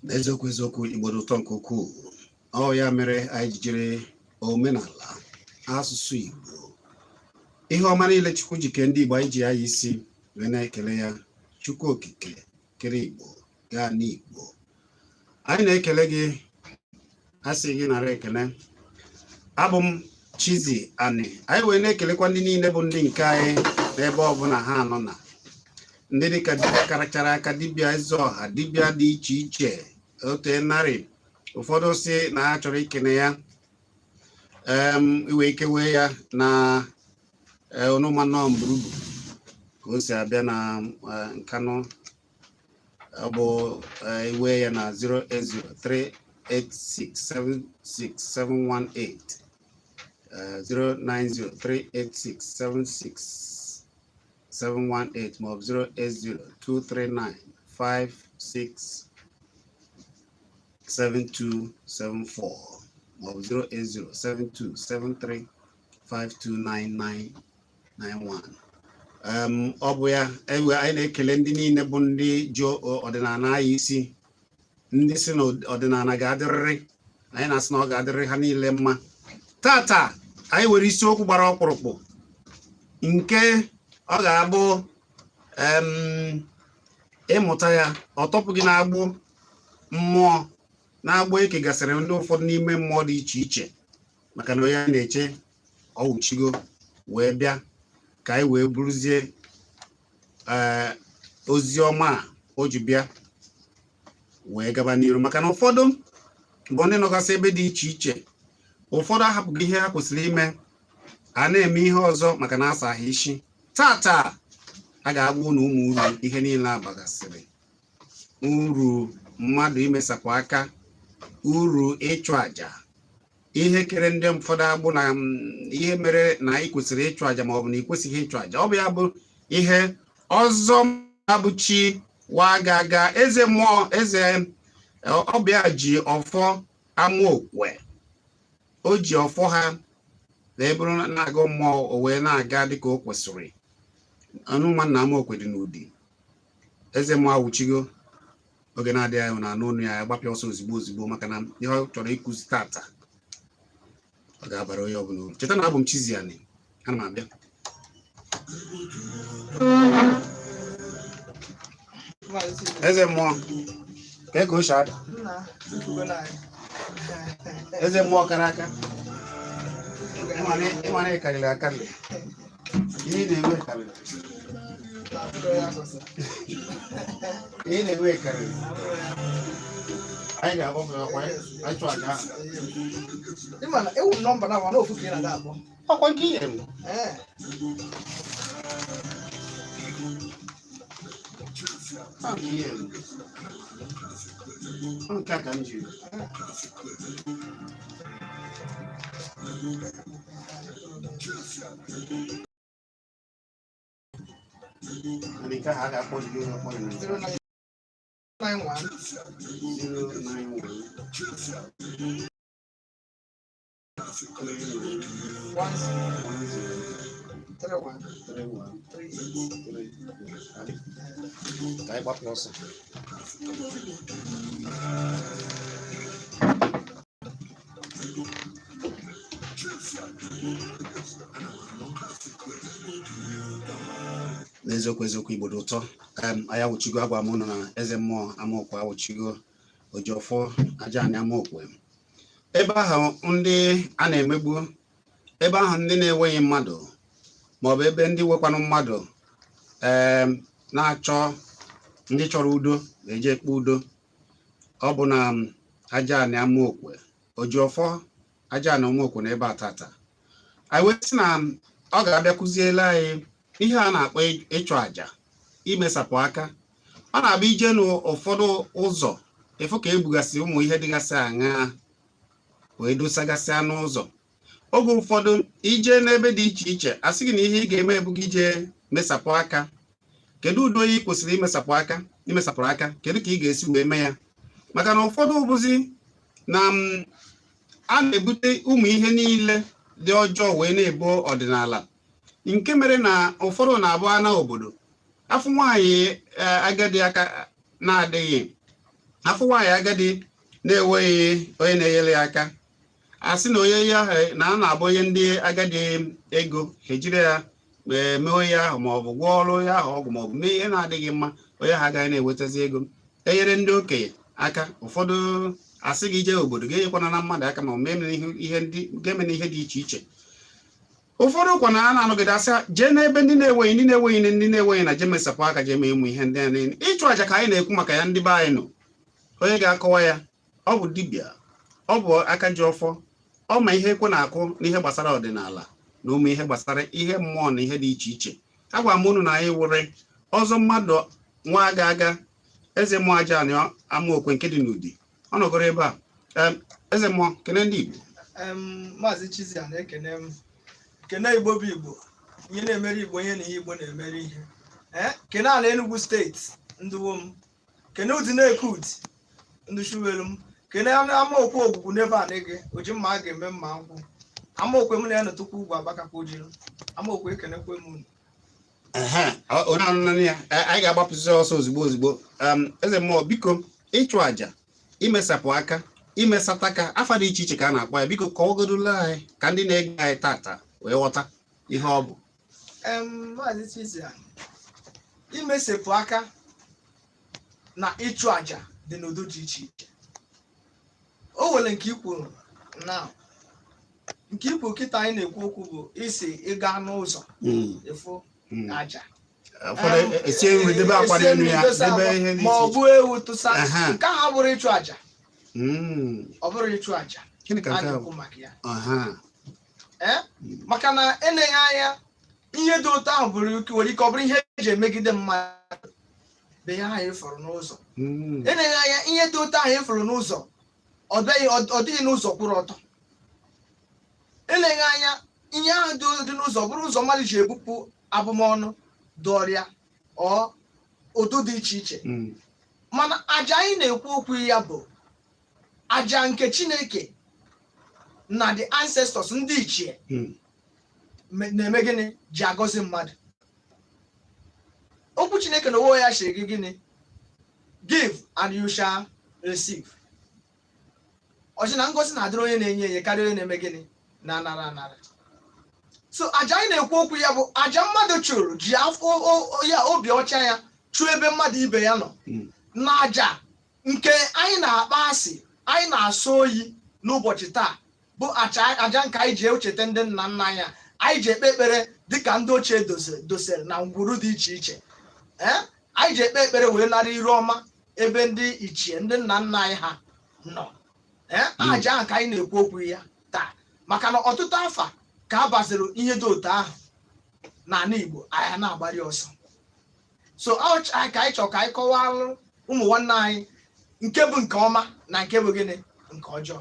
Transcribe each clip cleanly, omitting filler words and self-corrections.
N'eziokwu eziokwu, Igbo dị ụtọ nke ukwuu. Ọ ya mere anyị ji jiri omenala, asụsụ Igbo, ihe ọma niile Chukwu ji kee ndị Igbo, anyị ji ya isi wee na-ekele ya. Chukwu Okike kere Igbo gaa n'Igbo, anyị na-ekele gị, asị gị nara ekele. Abụ m Chizzy Ani. Anyị wee na-ekelekwa ndị niile bụ ndị nke anyị n'ebe ọbụla ha nọ, na ndị dịka dibịa karachara aka, dibịa eze ọha, dibịa dị iche iche otu narị. Ụfọdụ si na ha chọrọ ikene ya, iwe ike wee ya na ọnụmanọ mgburugburu ka o si abịa na Nkanụ. Ọ bụ iwe ya na 08038676718, 09038676718 maọbụ 080239567 7274 maọbụ 0807273529991. Ọ bụ ya ewe anyị na-ekele ndị niile bụ ndị ji ọdịnala anyị isi, ndị si na ọdịnala ga-adịrịrị. Anyị na-asị na ọ ga-adịrịrị ha niile mma. Tata anyị nwere isiokwu gbara ọkpụrụkpụ nke ọ ga-abụ ịmụta ya, ọ tọpụ gị n'agbụ mmụọ, na-agbụ ekegasịrị ndị ụfọdụ n'ime mmụọ dị iche iche, maka na onye na-eche ọwụchigo wee bịa ka anyị wee buruzie ee ozi ọma a o ji bịa wee gaba n'iru, maka na ụfọdụ bụ ndị nọgasị ebe dị iche iche, ụfọdụ ahapụghị ihe ha kwesịrị ime, a na-eme ihe ọzọ maka na asa ha isi. Tata a ga-agwa unu ụmụ uru ihe niile abagasịrị, uru mmadụ imesapụ aka, uru ịchụ àjà, ihe kere ndị ụfọdụ agbụ, na ihe mere na ị kwesịrị ịchụ àjà ma ọ bụ na ị kwesịghị ịchụ àjà. Ọ bụ ya bụ ihe ọzọ bụ chi waga aga eze mmụọ, eze ọbịa ji ọfọ amaokwe, o ji ọfọ ha na eburu na-agụ mmụọ, o wee na-aga dịka o kwesịrị. Ọnụma na amaokwe dị n'ụdị eze mmụọ awụchigo. Oge na-adịghị anya na anụ ọnụ ya, agbapịa ọsọ ozigbo ozigbo, maka na ihe ọ chọrọ ịkụzi tata ọ ga-abara onye ọbụla uru. Cheta na abụ m Chizzy Ani, ana m abịa. Eze mmụọ, ka ego si ada. Eze mmụọ kara aka, ịmara ị karịrị akarị, ihe ị na-enwe karịrị, ihe ị na-enwe karịrị. Anyị ga-akpọpụ akwa anyị chụ aja ahụ. Ịma na ewu nọmba na mana ofu ka ị na-ada akpọ. Ọkwa nke i nyere m. Ee. Ọ nke i nyere m. Ọ nke a ka m jiri. Mana nke ahụ a ga-akpọ gị akpọ gị na 0991 091 10 10 31 31 38. 3. Ka anyị gbapụ ọsọ. N'eziokwu eziokwu, Igbo dị ụtọ. Anyị awụchigo. Agwa m ụnụ na eze mmụọ amaokwe awụchigo, ojiọfọ aja anyị amaokwe, ebe ahụ ndị a na-emegbu, ebe ahụ ndị na-enweghị mmadụ maọbụ ebe ndị nwekwanụ mmadụ ee na-achọ ndị chọrọ udo na-eje ekpe udo. Ọ bụ na aja anị amaokwe, ojiọfọ aja anị amaokwe na ebe a tata anyị wee sị na ọ ga-abịa kụziele anyị ihe a na-akpọ ịchụ àjà, imesapụ aka. Ọ na-abịa ije n'ụfọdụ ụzọ, ịfụ ka ebugasị ụmụ ihe dịgasị aṅaa wee dosagasịa n'ụzọ. Oge ụfọdụ ije n'ebe dị iche iche, asị gị na ihe ị ga-eme bụ gị jee mesapụ aka. Kedu ụdị onye ị kwesịrị imesapụ aka, imesapụrụ aka? Kedu ka ị ga-esi wee mee ya? Maka na ụfọdụ bụzi na a na-ebute ụmụ ihe niile dị ọjọọ wee na-ebo ọdịnala, nke mere na ụfọdụ na-abụ ana obodo afụ nwaanyị agadi aka na-adịghị, afụ nwaanyị agadi na-enweghị onye na-enyere ya aka, a sị na onye ya ahụ na a na-abụ onye ndị agadi ego, ha ejiri ya mee onye ahụ, ma ọ bụ gwọọ ọrụ onye ahụ ọgwụ, ma ọ bụ mee ihe na-adịghị mma, onye ahụ agaghị na-enwetazi ego enyere ndị okenye aka. Ụfọdụ asị gị jee obodo ga-enyekwana na mmadụ aka, ma ọ mee ihe ndị ga-eme na ihe dị iche iche. Ụfọdụ kwa na a na-anọgide asị jee n'ebe ndị na-enweghị, ndị na-enweghị, ndị na-enweghị, na jee mesapụ aka, jee mee ụmụ ihe ndị a niile. Ịchụ àjà ka anyị na-ekwu maka ya. Ndị be anyị nọ, onye ga-akọwa ya, ọ bụ dibịa, ọ bụ aka ji ọfọ, ọ ma ihe ekwe na-akụ n'ihe gbasara ọdịnala na ụmụ ihe gbasara ihe mmụọ na ihe dị iche iche. Agwa m unu na anyị were ọzọ mmadụ nwa aga aga, eze mmụọ aja na amaokwe nke dị n'Udi. Ọ nọgoro ebe a. Eze mmụọ, kene ndị Igbo. Maazị Chizia, na-ekene m, kene Igbo bụ Igbo, ihe na-emere Igbo ihe na ihe Igbo na-emere ihe. Ee, kene ala Enugu Steeti, ndụwo m, kene Udi na-eke Udi, ndị shuwelu m, kene amaokwe ogwugwu n'ebe a na-ege oji mma a ga-eme mma nkwụ amaokwe m na-enọtụkwa ugwu agbakakwa ojiri amaokwe. Ekenekwe m unu. Onye anụnanụ ya, anyị ga-agbapụsị ọsọ ozugbo ozugbo. Eze mmụọ, biko, ịchụ àjà, imesapụ aka, imesata aka, afa dị iche iche ka a na-akpọ ya. Biko, kọwagodula anyị ka ndị na-ege anyị tata wee ghọta ihe ọ bụ. Maazị Chizia, imesapụ aka na ịchụ àjà dị n'ụdị dị iche iche. O nwere nke i kwuru na nke ikwu kịta anyị na-ekwu okwu bụ isi ịga n'ụzọ ịfụ aja. Ụfọdụ esie nri, debe akwa n'elu ya, debe ihe dị ma ọ iche bụ ewu tụsa. Nke ahụ abụrụ ịchụ àjà. Ọ bụrụ ịchụ àjà. Gịnị ka a nke a bụ? Na-ekwu maka ya, ee, maka na eleghị anya ihe dị otu ahụ bụrụ ike, nwere ike ọ bụrụ ihe eji emegide mmadụ bụ ihe ahụ ịfụrụ n'ụzọ. Eleghị anya ihe dị otu ahụ ịfụrụ n'ụzọ, ọ dịghị n'ụzọ kwụrụ ọtọ. Eleghị anya ihe ahụ dị n'ụzọ bụrụ ụzọ mmadụ ji ebupụ abụmọnụ dọrịa ọ ụdị dị iche iche. Mana aja anyị na-ekwu okwu ya bụ aja nke Chineke na the ancestors, ndị ichie, na-eme gịnị ji agọzi mmadụ. Okwu Chineke na onwe ya sịrị gị gịnị? "Give and you shall receive." Ọ sị na ngọzi na-adịrị onye na-enye enye karịa onye na-eme gịnị, na-anara anara. So aja anyị na-ekwu okwu ya bụ aja mmadụ chụrụ ji afọ ya, obi ọcha ya chụọ ebe mmadụ ibe ya nọ, na aja nke anyị na-akpa asị, anyị na-asọ oyi n'ụbọchị taa bụ aja, aja nke anyị ji echeta ndị nna nna anyị, anyị ji ekpe ekpere dịka ndị ochie dosere na ngwuru dị iche iche. Ee, anyị ji ekpe ekpere wee nara iru ọma ebe ndị ichie, ndị nna nna anyị ha nọ. Ee, aja ahụ ka anyị na-ekwu okwu ya taa, maka na ọtụtụ afa ka a baziri ihe dị otu ahụ n'ala Igbo anyị na-agbari ọsọ. So ka anyị chọrọ ka anyị kọwalụ ụmụ nwanne anyị nke bụ nke ọma na nke bụ gịnị, nke ọjọọ.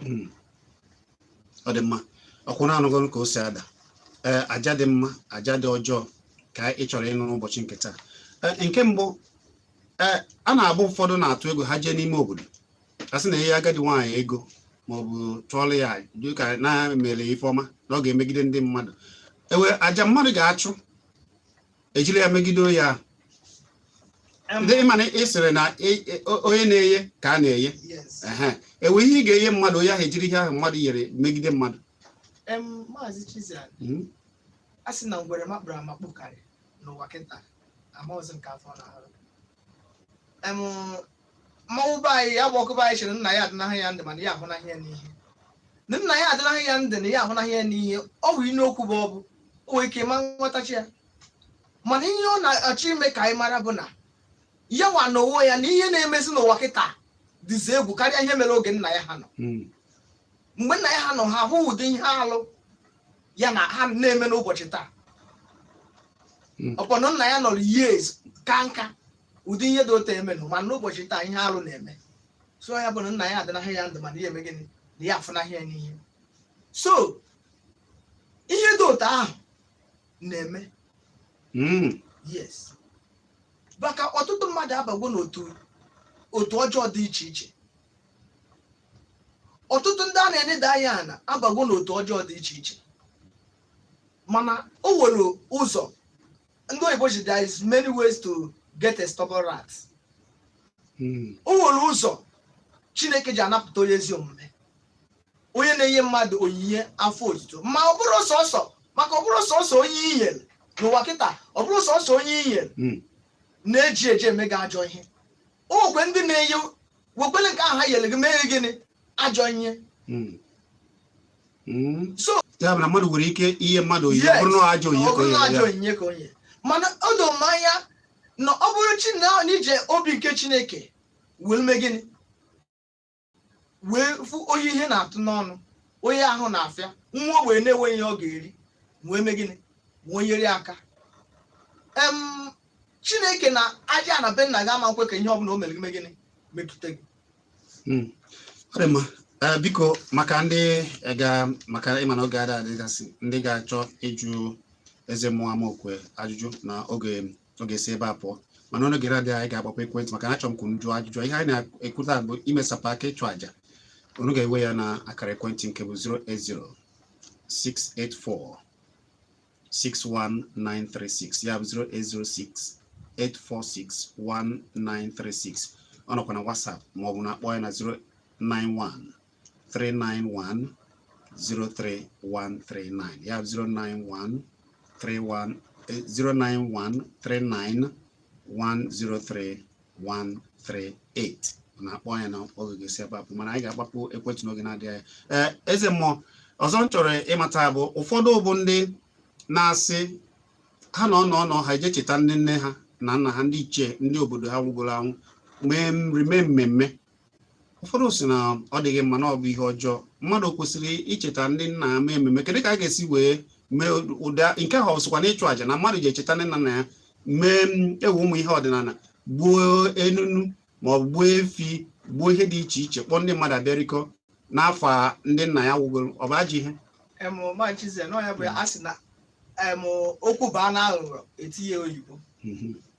Ọ dị mma. Ọkwụ na-anụgo ka o si ada. Ee, aja dị mma, aja dị ọjọọ ka ị chọrọ ịnụ n'ụbọchị nke taa. Ee, nke mbụ, ee, a na-abụ ụfọdụ na-atụ ego ha jee n'ime obodo, a sị na ihe agadi nwaanyị ego maọbụ chụọrọ ya dịka na-emere ife ọma na ọ ga-emegide ndị mmadụ. Ewe aja mmadụ ga-achụ ejiri ya megide ya. Ndị ịma na ị sịrị na onye na-eye ka a na-eye. Yes. Ehe, ewe ihe ị ga-enye mmadụ, onye ahụ ejiri ihe ahụ mmadụ nyere megide mmadụ. Maazị Chizia, a sị na ngwere makpụrụ amakpụ karị n'ụwa kịta, ama ọzọ nke afọ na-arụ. Mmanwụ be anyị ya bụ ọkụ be anyị chere nna ya adịnaghị ya ndụ, mana ya ahụnaghị ya n'ihe na nna ya adịnaghị ya ndụ, na ya ahụnaghị ya n'ihe. Ọ bụ inu okwu bụ ọ bụ o nwere ike ịma nghọtachi ya, mana ihe ọ na-achọ ime ka anyị mara bụ na ya nwa na onwe ya na ihe na-emezi n'ụwa kịta dịzi egwu karịa ihe mere oge nna ya ha nọ. Mgbe nna ya ha nọ, ha hụ ụdị ihe alụ ya na ha na-eme n'ụbọchị taa. Ọkpọnọ nna ya nọrọ years ka nka ụdị ihe dị otu emenụ, mana n'ụbọchị taa ihe alụ na-eme. So ya bụ na nna ya adịnaghị ya ndụ, mana ya eme gịnị, na ya afụnaghị ya n'ihe. So otu ahụ na-eme. Yes, maka ọtụtụ mmadụ abago n'otu otu ọjọọ dị iche iche. Ọtụtụ ndị a na-eneda anya ana abago n'otu ọjọọ dị iche iche, mana o nwere ụzọ ndị oyibo ji, there is many ways to get a stubborn rat. O nwere ụzọ Chineke ji anapụta onye ezi omume, onye na-enye mmadụ onyinye afọ otuto. Ma ọ bụrụ sọsọ, maka ọ bụrụ sọsọ onye inyere n'ụwa kịta, ọ bụrụ sọsọ onye inyere na-eji eji eme gị ajọ ihe, o nwekwe ndị na-enye wekwele nke ahụ ha nyere gị mee gịnị? Ajọ ihe. So Ya bụ na mmadụ nwere ike ihe mmadụ onyinye, ọ bụrụ na ajọ onyinye ọ ka o bụrụ na nyere ajọ ya. onyinye ka o nyere. Mana o doro m anya na ọ bụrụ chi na n'ije obi nke Chineke wee mee gịnị, wee fụ onye ihe na-atụ n'ọnụ, onye ahụ na-afịa, nwa ogbenye na-enweghị ihe ọ ga-eri, wee mee gịnị, wee nyere ya aka, Chineke na aja na be nna gị ama nkwe ka ihe ọbụla o mere gị mee gịnị, metụta gị. Ọ dị mma. Biko, maka ndị ga maka ịma na oge ada adịgasị, ndị ga-achọ ịjụ eze mmụọ Amaokwe ajụjụ na oge ọ ga-esi ebe a pụọ, mana oge na-adịghị anyị ga-agbakwa ekwentị, maka na achọrọ m ka unu jụọ ajụjụ. Ihe anyị na-ekwu taa bụ imesapụ aka ịchụ àjà. Unu ga-ewe ya na akara ekwentị nke bụ 080 684 61936, ya bụ 0806 846 1936. Ọ nọkwa na WhatsApp ma ọ bụ na akpọ ya na 091 391 03139, ya bụ 091 31 091 39 103 138. Na-akpọ ya na oge ga-esi ebe a pụ, mana anyị ga-agbapụ ekwentị n'oge na-adịghị anya. Ee, eze mmụọ, ọzọ m chọrọ ịmata bụ ụfọdụ bụ ndị na-asị ha nọ nọ nọ ha eje cheta ndị nne ha na nna ha, ndị ichie, ndị obodo ha nwụgoro anwụ, mee nri, mee mmemme. Ụfọdụ sị na ọ dịghị mma, na ọ bụ ihe ọjọọ. Mmadụ kwesịrị icheta ndị nna ha, mee mmemme. Kedu ka a ga-esi wee mee ụda nke ahụ? Ọ sịkwa na ịchụ àjà na mmadụ ji echeta ndị nna nna ya, mee ewu, ụmụ ihe ọdịnala, gbuo enunu ma ọ bụ gbuo efi, gbuo ihe dị iche iche, kpọọ ndị mmadụ abịarikọ n'afọ ndị nna ya wugoro, ọ bụ ajọ ihe? Machize nọ ya bụ a sị na okwu baa na aghụghọ, etinye oyibo.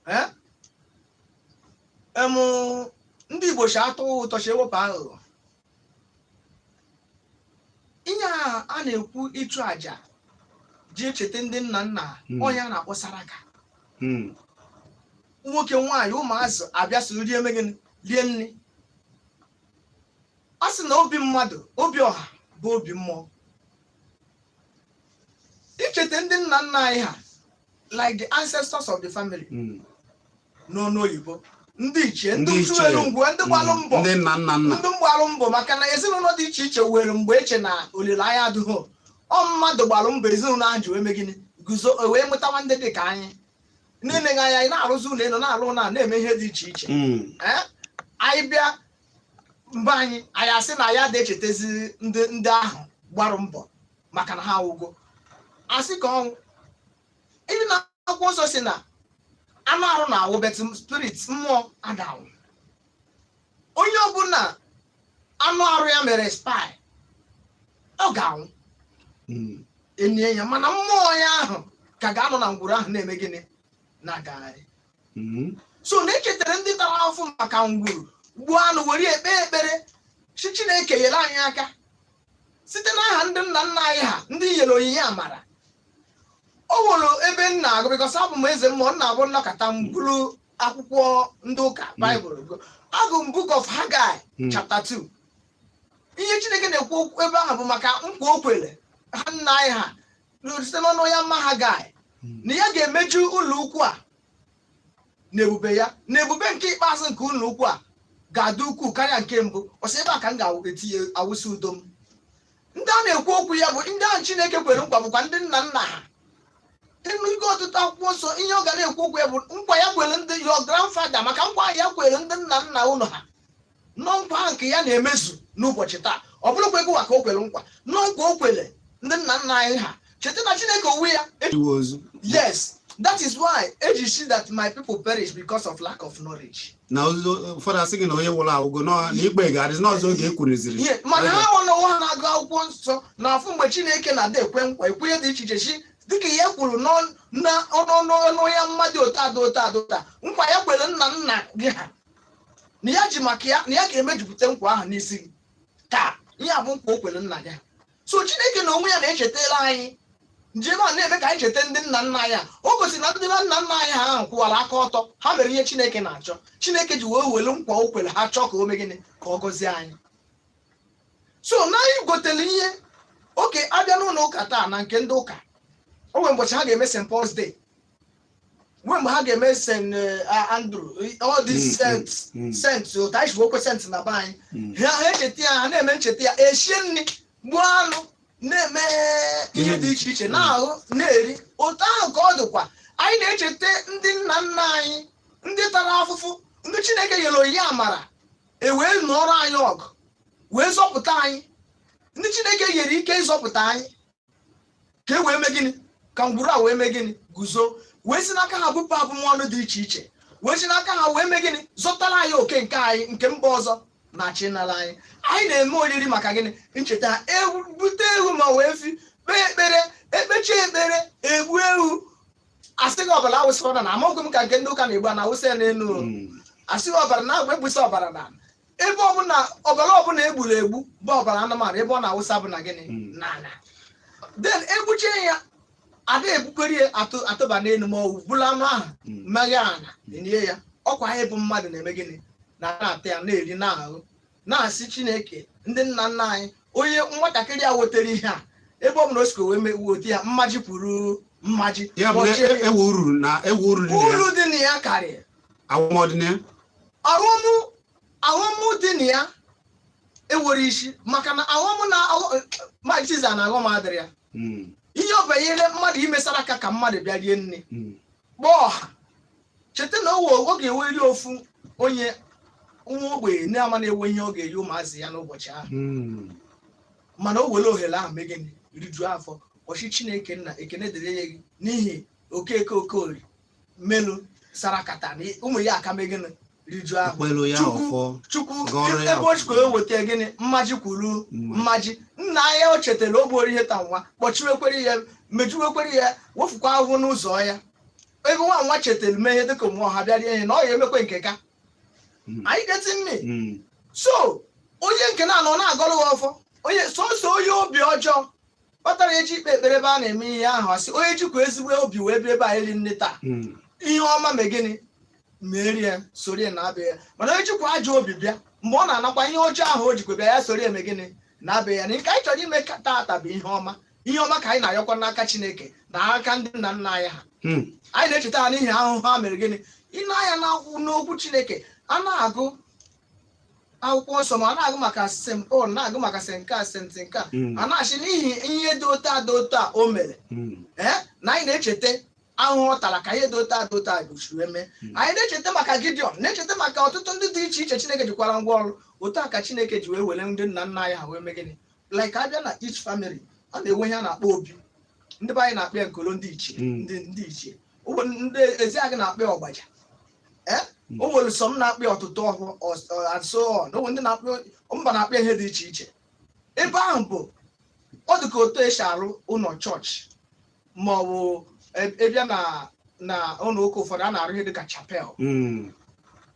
Eh? Ndị Igbo si atọ ụtọ si ewepụ aghụghọ. Ihe a na-ekwu, ịchụ àjà ji echeta ndị nna nna, onye a na-akpọ saraka. Nwoke, nwaanyị, ụmụazụ abịa so rie, eme gịnị, rie nri. A sị na obi mmadụ, obi ọha bụ obi mmụọ. Icheta ndị nna nna anyị ha, like the ancestors of the family, n'ọnụ oyibo, ndị ichie, ndị Ndị ichie. uchuelu ngwe, ndị gbalụ mbọ, Ndị nna nna nna. Ndị mgbalụ mbọ, maka na ezinụlọ dị iche iche were mgbe eche na olileanya adịghị. Ọ mmadụ gbalụ mbọ, ezinụlọ ahụ ji wee mee gịnị, guzo, wee mụtawa ndị dị ka anyị. Na-emeghị anya, anyị na-arụzi ụlọ elu, na-alụ ụlọ, na-eme ihe dị iche iche. Ee, anyị bịa mgbe anyị asị na ya dị echetezi ndị ahụ gbarụ mbọ, maka na ha awụgo. Asị ka ọnwụ ịdị na akwụkwọ nsọ si na anụ arụ na-awụ, but spirit, mmụọ ada-anwụ. Onye ọbụla anụ arụ ya mere spy, ọ ga-anwụ, enye ya, mana mmụọ ya ahụ ka ga-anọ na ngwuru ahụ na-eme gịnị, na-agagharị. So na echetara ndị tara ahụhụ maka ngwuru, gbuo anụ, were ekpe ekpere chi Chineke nyere anyị aka site n'aha ndị nna nna anyị ha, ndị nyere onyinye amara. O nwere ebe m na-agụ, because abụ m eze mmụọ, m na-abụ nnọkọta m bụrụ akwụkwọ ndị ụka, Baịbụl. Agụ m Book of Haggai, chapter 2. Ihe Chineke na-ekwu okwu ebe ahụ bụ maka nkwa o kwere ha, nna anyị ha, site n'ọnụ ya mma Haggai, na ya ga-emeju ụlọ ukwu a na ebube ya, na ebube nke ikpeazụ nke ụlọ ukwu a ga-adị ukwuu karịa nke mbụ. Ọsọ ebe a ka m ga-etinye awụsị udo m. Ndị a na-ekwu okwu ya bụ ndị ahụ Chineke kwere nkwa, bụkwa ndị nna nna ha. Ịnụgo ọtụtụ akwụkwọ nsọ, ihe ọ ga na-ekwu okwu ya bụ nkwa ya kwere ndị your grandfather, maka nkwa ahụ ya kwere ndị nna nna ụlọ ha, nọ nkwa ahụ nke ya na-emezu n'ụbọchị taa. Ọ bụrụkwa ego ka o kwere nkwa, nọ nkwa o kwere ndị nna nna anyị ha. Cheta na Chineke onwe ya Iwe ozu. Yes, that is why eji see that my people perish because of lack of knowledge. Na ozu ụfọdụ asị gị na onye nwụrụ anwụgo, na ikpe ga-adịzi n'ọzọ oge ekwureziri. Ihe mana ha nọ n'onwe ha na-agụ akwụkwọ nsọ na afụ mgbe Chineke na-ada ekwe nkwa, ekwe ihe dị iche iche si Dịka ya kwuru n'ọnụ ọnụ ya, mmadụ otu a dị otu a dị otu a, nkwa ya kwere nna nna gị ha na ya ji maka ya na ya ga-emejupụta nkwa ahụ n'isi gị taa. Ihe a bụ nkwa o kwere nna gị ha. So Chineke na onwe ya na-echetara anyị njem a, na-eme ka anyị cheta ndị nna nna anyị ha. O gosiri na ndị nna nna anyị ha ahụ kwụwara aka ọtọ, ha mere ihe Chineke na-achọ. Chineke ji wee were nkwa o kwere ha chọọ ka o mee gịnị? Ka ọ gọzie anyị. So na anyị gotere ihe oke abịa n'ụlọ ụka taa na nke ndị ụka, o nwere ụbọchị ha ga-eme St. Paul's Day, nwee mgbe ha ga-eme St. Andrew, all these saints, saints, otu anyị si okwe saints na be anyị. Ha echeta ya, ha na-eme ncheta ya, eshie nri, gbuo anụ, na-eme ihe dị iche iche, na-ahụ, na-eri. Otu ahụ ka ọ dịkwa, anyị na-echeta ndị nna nna anyị, ndị tara afụfụ, ndị Chineke nyere onyinye amara e wee nụọrọ anyị ọgụ wee zọpụta anyị, ndị Chineke nyere ike ịzọpụta anyị ka e wee mee gịnị? Ka ngwuru a wee mee gịnị? Guzo, wee si n'aka ha bupụ abụmọnụ dị iche iche, wee si n'aka ha wee mee gịnị? Zọtara anyị oke nke anyị nke mba ọzọ na-achị nara anyị. Anyị na-eme oriri maka gịnị? Ncheta ha. Ewu bute ewu ma wee fi kpee ekpere, ekpechie ekpere, egbu ewu, asị gị ọbara awụsịrị na amaghị m ka nke ndị ụka na-egbu a na-awụsị ya n'elu o. Asị gị ọbara na agba egbusi ọbara na ebe ọbụla, ọbara ọbụla egburu egbu bụ ọbara anụmanụ, ebe ọ na-awụsa bụ na gịnị? N'ala. Then egbuchie ya, ada ebukwere ya atụ atụba n'elu ma ọ bụ bụrụ anụ ahụ meghe ana enye ya. Ọkwa anyị bụ mmadụ na-eme gịnị? Na na-ata ya, na-eri, na-ahụ, na-asị Chineke, ndị nna nna anyị, onye nwatakịrị a wetara ihe a, ebe ọ bụla o sikwa wee weta ya, mmaji kwuru mmaji. Ya bụ na kpọchie ya. Ewe uru na ewe uru dị na ya. Uru dị na ya karịrị. Awụmọdịna. Aghọm dị na ya ewere isi, maka na aghọm na majiza na aghọm adịrị ya. Ihe ọ banyere mmadụ imesara aka ka mmadụ bịa rie nne, kpọọ ọha, cheta na owe ọ ga-eweri ofu onye nwa ogbenye na-ama na-ewe ihe ọ ga-eri ụmụazị ya n'ụbọchị ahụ, mana o were ohere ahụ mee gịnị? Rijuo afọ. Ọchị Chineke nna, ekene dịrị ya gị n'ihi Okeke Okorie melu sarakata na ụmụ ya aka mee gịnị? Rijuo afọ. Kwelu ya ọfọ. Chukwu Gọrọ ya ebe o chukwu eweta gịnị? Mmaji kwuru mmaji. Nna ya o chetara o gbuoro ihe ta nwa kpọchiwekwere ya, mejuwekwere ya, wefukwa ahụhụ n'ụzọ ya. Ebe nwa nwa chetara mee ihe dịka omume ọha bịa rie ihe na ọ ya emekwe nke ka anyị getting me? So onye nke na-anọ na-agọrọ ya ọfọ, onye sọsọ onye obi ọjọọ kpatara eji ikpe ekpere ebe a na-eme ihe ahụ, asị onye jikwa ezigbo obi wee bịa ebe a eri nne taa, ihe ọma mee gịnị? Merie, soro ya na-abịa ya. Mana onye jikwa ajọ obi bịa, mgbe ọ na-anakwa, ihe ọjọọ ahụ o jikwa bịa ya soro eme gịnị? Na-abịa ya. Na nke anyị chọrọ ime ka taata bụ ihe ọma. Ihe ọma ka anyị na-ayọkwa n'aka Chineke na aka ndị nna nna anyị ha. Anyị na-echeta ha n'ihi ahụhụ ha mere. Gịnị? Ị na-anya n'akwụkwọ n'okwu Chineke, a na-agụ akwụkwọ nsọ, ma a na-agụ maka St. Paul, na-agụ maka St. nke a, St. nke a, a na-achị n'ihi ihe dị otu a dị otu a o mere. Ee, na anyị na-echeta ahụhụ ọ tara ka ihe dị otu a dị otu a gosiri eme. Anyị na-echeta maka Gideon, na-echeta maka ọtụtụ ndị dị iche iche Chineke jikwara ngwa ọrụ. Otu a ka Chineke ji wee were ndị nna nna anyị ha wee mee gịnị? Like abịa na each family, a na-enwe ihe a na-akpọ obi. Ndị be anyị na-akpọ ya nkolo ndị ichie. Ndị ichie. O nwere ndị eziagị na-akpọ ya ọgbaja, ee. O nwere sọm na-akpọ ya ọtụtụ ọhụụ and so on. O nwere ndị na-akpọ mba, na-akpọ ya ihe dị iche iche. Ebe ahụ bụ ọ dị ka otu esi arụ ụlọ chọọchị, ma ọ bụ ịbịa na ụlọ ụka ụfọdụ, a na-arụ ihe dị ka chapel.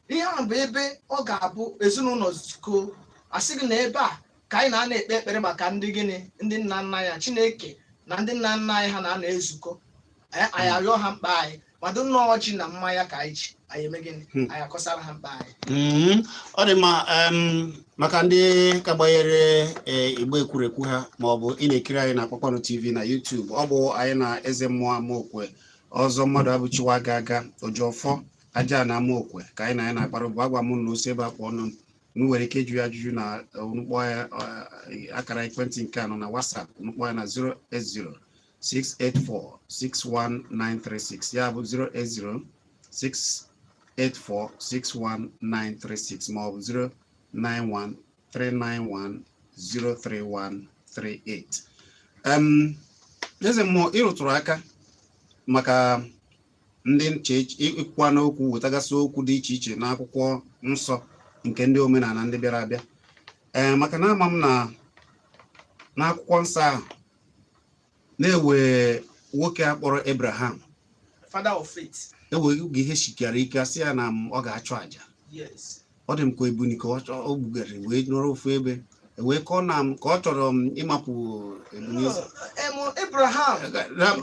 Ihe ahụ bụ ebe ọ ga-abụ ezinụlọ zukọ, asị gị na ebe a ka anyị na-ana ekpe ekpere maka ndị gịnị? Ndị nna nna ya. Chineke na ndị nna nna anyị ha na-ana ezukọ. Anyị arịọ ha mkpa anyị, mmadụ nnọọ ọjị na mmanya ka anyị ji, anyị eme gịnị? Anyị akọsara ha mkpa anyị. Ọ dị mma. Maka ndị ka gbanyere igbe ekwurekwu ha, ma ọ bụ ị na-ekiri anyị na Kpakpando TV na YouTube, ọ bụ anyị na eze mmụọ Amaokwe ọzọ mmadụ abụchiwa aga aga Ojiọfọ aja na Amaokwe ka anyị na ya na-akpara bụ agwa m na osi ebe akpọ ọnụ m nwere ike ịjụ ya ajụjụ na mkpọ ya, akara ekwentị nke a nọ na WhatsApp, mkpọ ya na 080 684 61936, ya bụ 080 684 61936, ma ọ bụ 091 391 03138. Eze mmụọ, ịrụtụrụ aka maka ndị nche ịkwụkwa n'okwu, wetagasị okwu dị iche iche n'akwụkwọ nsọ nke ndị omenala ndị bịara abịa, ee, maka na ama m na n'akwụkwọ nsọ ahụ na-ewe Nwoke a kpọrọ Abraham, father of faith. Enweghị oge ihe sikwara ike, asị ya na ọ ga-achụ àjà. Ọ dị m ka ebuni ka ọ gbugara wee nọrọ ofu ebe, wee kọọ na m ka ọ chọrọ m ịmapụ ebuni eze. Em, Abraham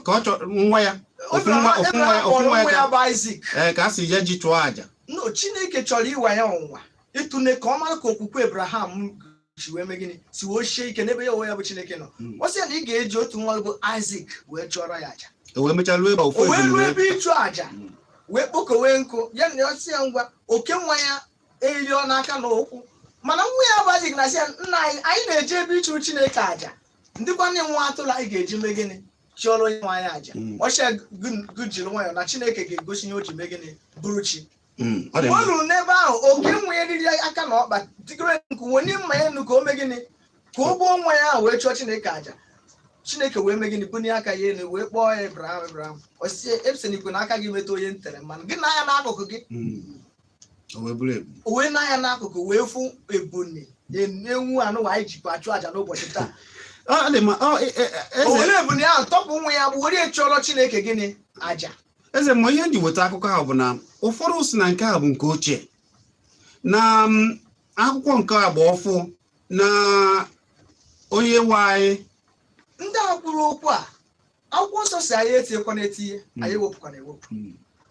Ka ọ chọrọ nwa ya ofu nwa, ofu nwa ya, Abraham ofu kpọrọ nwa ya nwa ya ka bụ Isaac. Ee, ka a sị ya ji chụọ àjà. No, Chineke chọrọ ịwa ya ọnwụnwa, ịtụne ka ọ mara ka okwukwe Abraham si wee mee gịnị, si wee sie ike n'ebe ya onwe ya bụ Chineke nọ. Ọ sị ya na ị ga-eji otu nwa bụ Isaac wee chụọrọ ya àjà. E wee mechaa ruo ebe ofu O wee ebuni ruo wee ebe ịchụ àjà, wee kpokowe nkụ ya na ọ sị ya ngwa, oke nwa ya erio n'aka na ụkwụ, mana nwa ya bụ Isaac na-asị ya, "Nna anyị, anyị na-eje ebe ịchụrụ Chineke àjà, ndịkwa ndị nwa atụrụ anyị ga-eji mee gịnị, chụọrọ onye nwe anyị àjà." Ọ sị ya gụ jiri nwayọọ na Chineke ga-egosi ihe o ji mee gịnị, bụrụ chi. Ọ dị O mma. ruru n'ebe ahụ, oke nwa ya riri aka na ọkpa, tigoro nkụ, wenye mma ya enu ka o mee gịnị, ka o gbuo nwa ya ahụ wee chụọ Chineke àjà. Chineke wee mee gịnị, bunie aka ya elu wee kpọọ ya, "Abraham, Abraham." Ọ sị, "Esenikwe na aka gị metụ onye ntere mmanụ gị na anya n'akụkụ gị." O wee bụrụ ebuni. O wee n'anya n'akụkụ wee fụ ebuni, ewu anụ anyị jikwa achụ àjà n'ụbọchị taa. Ọ dị mma. Ọ, O eze were ebuni ahụ tọpụ nwa ya bụ were chụọrọ Chineke gịnị, àjà. Eze, ma ihe m ji weta akụkọ ahụ bụ na ụfọdụ si na nke a bụ nke ochie, na akwụkwọ nke agba ọfụ na onye nwe anyị. Ndị a kwuru okwu a, akwụkwọ nsọ si anyị etinyekwana etinye, anyị ewepụkwana ewepụ.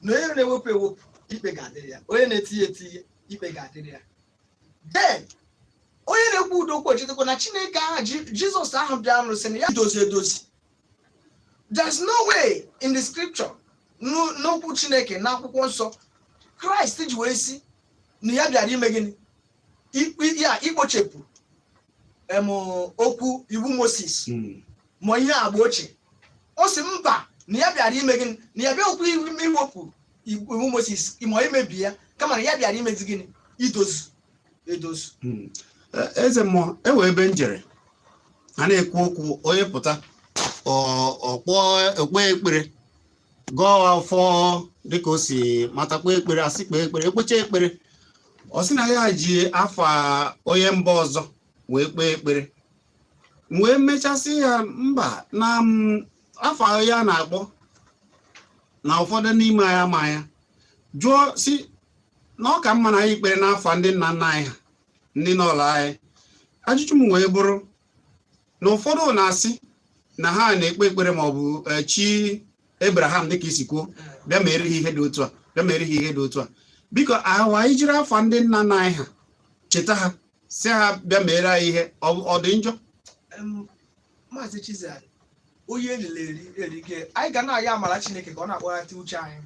Na onye na-ewepụ ewepụ, ikpe ga-adịrị ya. Onye na-etinye etinye, ikpe ga-adịrị ya. Then onye na-ekwu udo okwu echetakwa na Chineke ahụ, Jizọs ahụ bịa nụ sị na ya dozi edozi. There's no way in the scripture, n'okwu Chineke, n'akwụkwọ nsọ, Kraịst ji wee si na ya bịara ime gịnị, ya ikpochepụ okwu iwu Moses ma ihe agba ochie. O si mba, na ya bịara ime gịnị, na ya bịa okwu iwepụ iwu Moses ma imebi ya, kama na ya bịara imezi gịnị, idozu edozu. Eze mmụọ, ewe ebe m jere, a na-ekwu okwu, onye pụta ọkpọọ okpe ekpere, gọọ ọfọ dịka o si mata, kpee ekpere, asị kpee ekpere, ekpecha ekpere, ọ sị na ya ji afa onye mba ọzọ wee kpee ekpere. M wee mechasị ya mba, na afa ya na-akpọ na ụfọdụ n'ime anyị ama ya, jụọ si na ọ ka mma na anyị kpere n'afa ndị nna nna anyị ha, ndị nọọlụ anyị. Ajụjụ m wee bụrụ na ụfọdụ na-asị na ha na-ekpe ekpere ma ọ bụ chi Abraham, dịka isi kwuo, bịa mere ha ihe dị otu a, bịa mere ha ihe dị otu a. Biko, ahụ anyị jiri afa ndị nna nna anyị ha cheta ha, si ha bịa mere anyị ihe, ọ dị njọ? Maazị Chizzy, onye eriri eri erike, anyị ga na-ayọ amara Chineke ka ọ na-akpọghata uche anyị,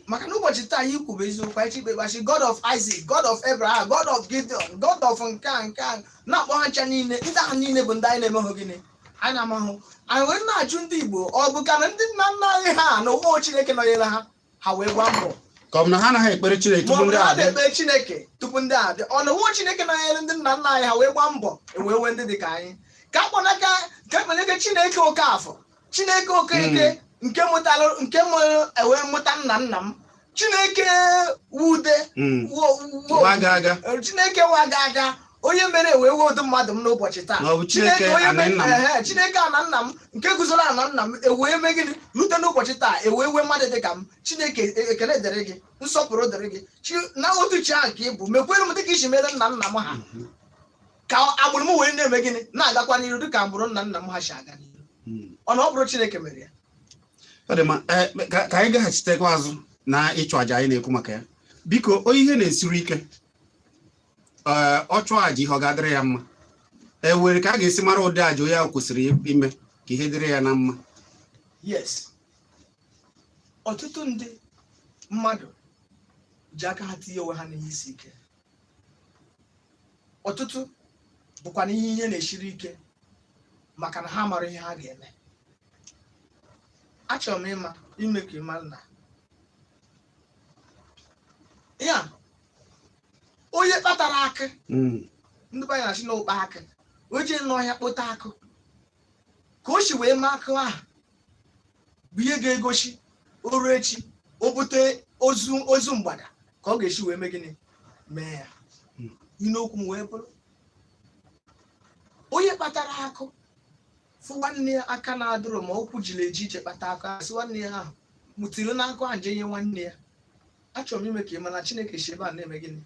maka na ụbọchị taa anyị kwuru eziokwu, anyị chikpe kpachi God of Isaac, God of Abraham, God of Gideon, God of nke a, nke a, na-akpọ ha ncha niile. Ndị ahụ niile bụ ndị anyị na-emehụ gịnị, anyị na-amahụ. Anyị wee na-ajụ ndị Igbo, ọ bụ ka na ndị nna nna anyị ha na ụmụ Chineke nọnyere ha, ha wee gbaa mbọ, ka ọ bụ na ha anaghị ekpere Chineke ma ọ tupu bụ ndị na ha a abịa? Na-ekpe Chineke tupu ndị a abịa, ọ na ụmụ Chineke nọnyere ndị nna nna anyị ha wee gbaa mbọ, wee nwee ndị dị ka anyị, ka akpọnaka, ka ekpeneke Chineke Okafọ, Chineke Okeke, nke mụtara, nke mụrụ ewee mụta nna nna m, Chineke wude Waga aga. Chineke waga aga, onye mere wee wee ụdị mmadụ m n'ụbọchị taa. Ma ọ bụ Chineke onye ana nna m. Ehe, Chineke ana nna m nke guzoro ana nna m ewee mee gịnị, rute n'ụbọchị taa ewee wee mmadụ dị ka m. Chineke, ekele dịrị gị, nsọpụrụ dịrị gị. Chi na otu chi ahụ ka ị bụ, mekwere m dịka isi mere nna nna m ha, ka agbụrụ m wee na-eme gịnị, na-agakwa n'iru dịka agbụrụ nna nna m ha si aga n'iru. Ọ na ọ bụrụ Chineke mere ya. Ọ dị mma. Ka anyị gaghachitekwa azụ na ịchụ àjà anyị na-ekwu maka ya. Biko, onye ihe na-esiri ike, ee, ọ chụọ àjà, ihe ọ ga-adịrị ya mma? E were ka a ga-esi mara ụdị àjà onye ahụ kwesịrị ime ka ihe dịrị ya na mma? Yes, ọtụtụ ndị mmadụ ji aka ha tinye onwe ha n'ihe isi ike. Ọtụtụ bụkwa na ihe ihe na-esiri ike maka na ha mara ihe ha ga-eme. Achọrọ m ịma ime ka ị mara na ya onye kpatara akị, ndị be anyị na-asị na ụkpa akị, o jee n'ọhịa kpụta akụ, ka o si wee maa akụ ahụ bụ ihe ga-egosi oru echi o bute ozu, ozu mgbada, ka ọ ga-esi wee mee gịnị, mee ya. N'okwu m wee bụrụ, onye kpatara akụ Fụ nwanne ya aka na-adụrụ ma okwu jiri eji ije kpata akụ ahụ, sị nwanne ya ahụ mụtiri n'akụ ahụ jee nye nwanne ya. Achọrọ m ime ka ị ma na Chineke si ebe a na-eme gịnị?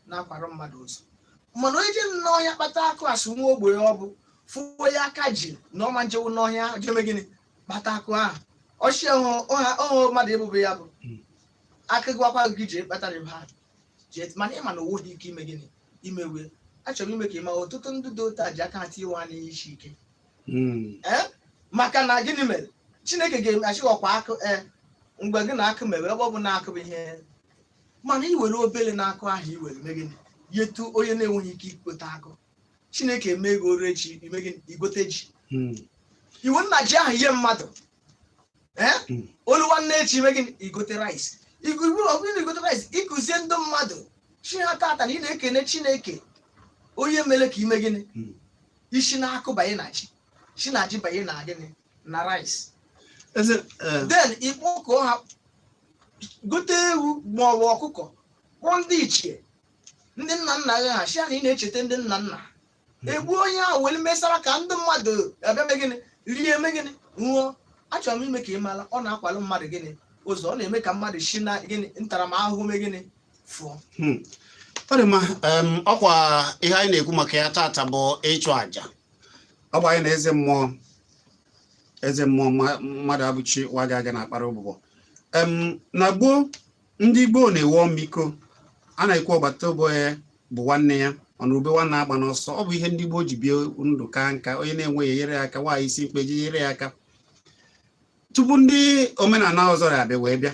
Na-akwara mmadụ ụzọ. Mana onye je n'ọhịa kpata akụ, asụ nwa ogbenye, ọ bụ fụ onye aka ji na ọma njewu n'ọhịa jee eme gịnị? Kpata akụ ahụ. Ọchị ọhụ mmadụ ebube ya bụ aka gwakwa gị jee kpatara ebe ahụ jee, mana ịma na owo dị ike ime gịnị? Imewe. Achọrọ m ime ka ị ma ọtụtụ ndị dị otu a ji aka ha tinye nwa n'ihe isi ike. Ee, maka na gịnị mere Chineke ga-achịghọkwa akụ? Ee, mgbe gị na akụ mewe, ebe ọ bụ na akụ bụ ihe, mana i were obere n'akụ ahụ i were mee gịnị? Yetu onye na-enweghị ike igote akụ. Chineke eme ego oru echi, ime gịnị? Igote ji. Iwu nna ji ahụ ihe mmadụ ee. Olu nwanne echi, ime gịnị? Igote rice. Iwu ọ bụrụ na igote rice, ịkụzie ndị mmadụ chi ha tata na ị na-ekene Chineke onye mere ka ime gịnị? Isi n'akụ banye na ji, si na ji banye na gịnị? Na rice. Eze Then ịkpọkọọ ha, gote ewu ma ọ bụ ọkụkọ, kpọọ ndị ichie, ndị nna nna gị ha, si ha na ị na-echeta ndị nna nna. Egbu onye ahụ were mesara ka ndị mmadụ abịa mee gịnị? Rie, mee gịnị? Ṅụọ. Achọrọ m ime ka ị mara, ọ na-akwalụ mmadụ gịnị? Ụzọ. Ọ na-eme ka mmadụ si na gịnị? Ntaramahụhụ mee gịnị? Fụọ. Ọ dị mma. Ọkwa ihe anyị na-ekwu maka ya tata bụ ịchụ àjà. Ọ bụ anyị na eze mmụọ, eze mmụọ mmadụ abụchi waga aga na akpara ụbụbọ. Na gboo, ndị gboo na-ewe ọmịiko. A na-ekwu ọgbata obi onye bụ nwanne ya, ọnụrụbe nwanne agba n'ọsọ. Ọ bụ ihe ndị gboo ji bie ndụ ka nka. Onye na-enweghị enyere ya aka, nwaanyị isi mkpe ji nyere ya aka. Tupu ndị omenala ọzọ abịa wee bịa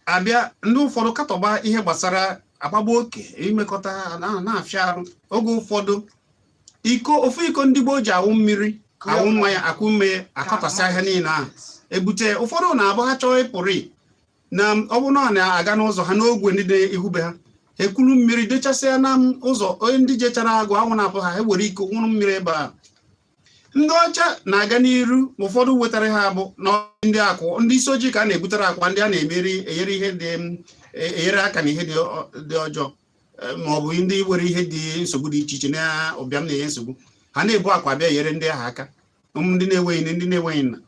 abịa, ndị ụfọdụ katọba ihe gbasara agbagba oke imekọta na-afịa arụ. Oge ụfọdụ iko, ofu iko ndị gboo ji awụ mmiri, awụ mmanya, akụ mmiri, akọtasị ahịa niile ahụ ebute. Ụfọdụ na-abụ ha chọọ ịpụrụ na ọ bụrụ na ọ na-aga n'ụzọ ha n'ogwe ndị dị ihube ha, ekuru mmiri dechasịa na ụzọ. Onye ndị jechara agụ anwụ na-apụ ha, ha were iko nwụrụ mmiri ebe ahụ. Ndị ọcha na-aga n'iru, ụfọdụ wetara ha bụ na ndị akwụ, ndị isi ojii ka a na-ebutere akwa ndị a na-emeri enyere ihe dị enyere aka na ihe dị ọjọọ, ma ọ bụ ndị nwere ihe dị nsogbu dị iche iche na ụbịam na-enye nsogbu, ha na-ebu akwa bịa enyere ndị ahụ aka, ndị na-enweghị nne, ndị na-enweghị nna.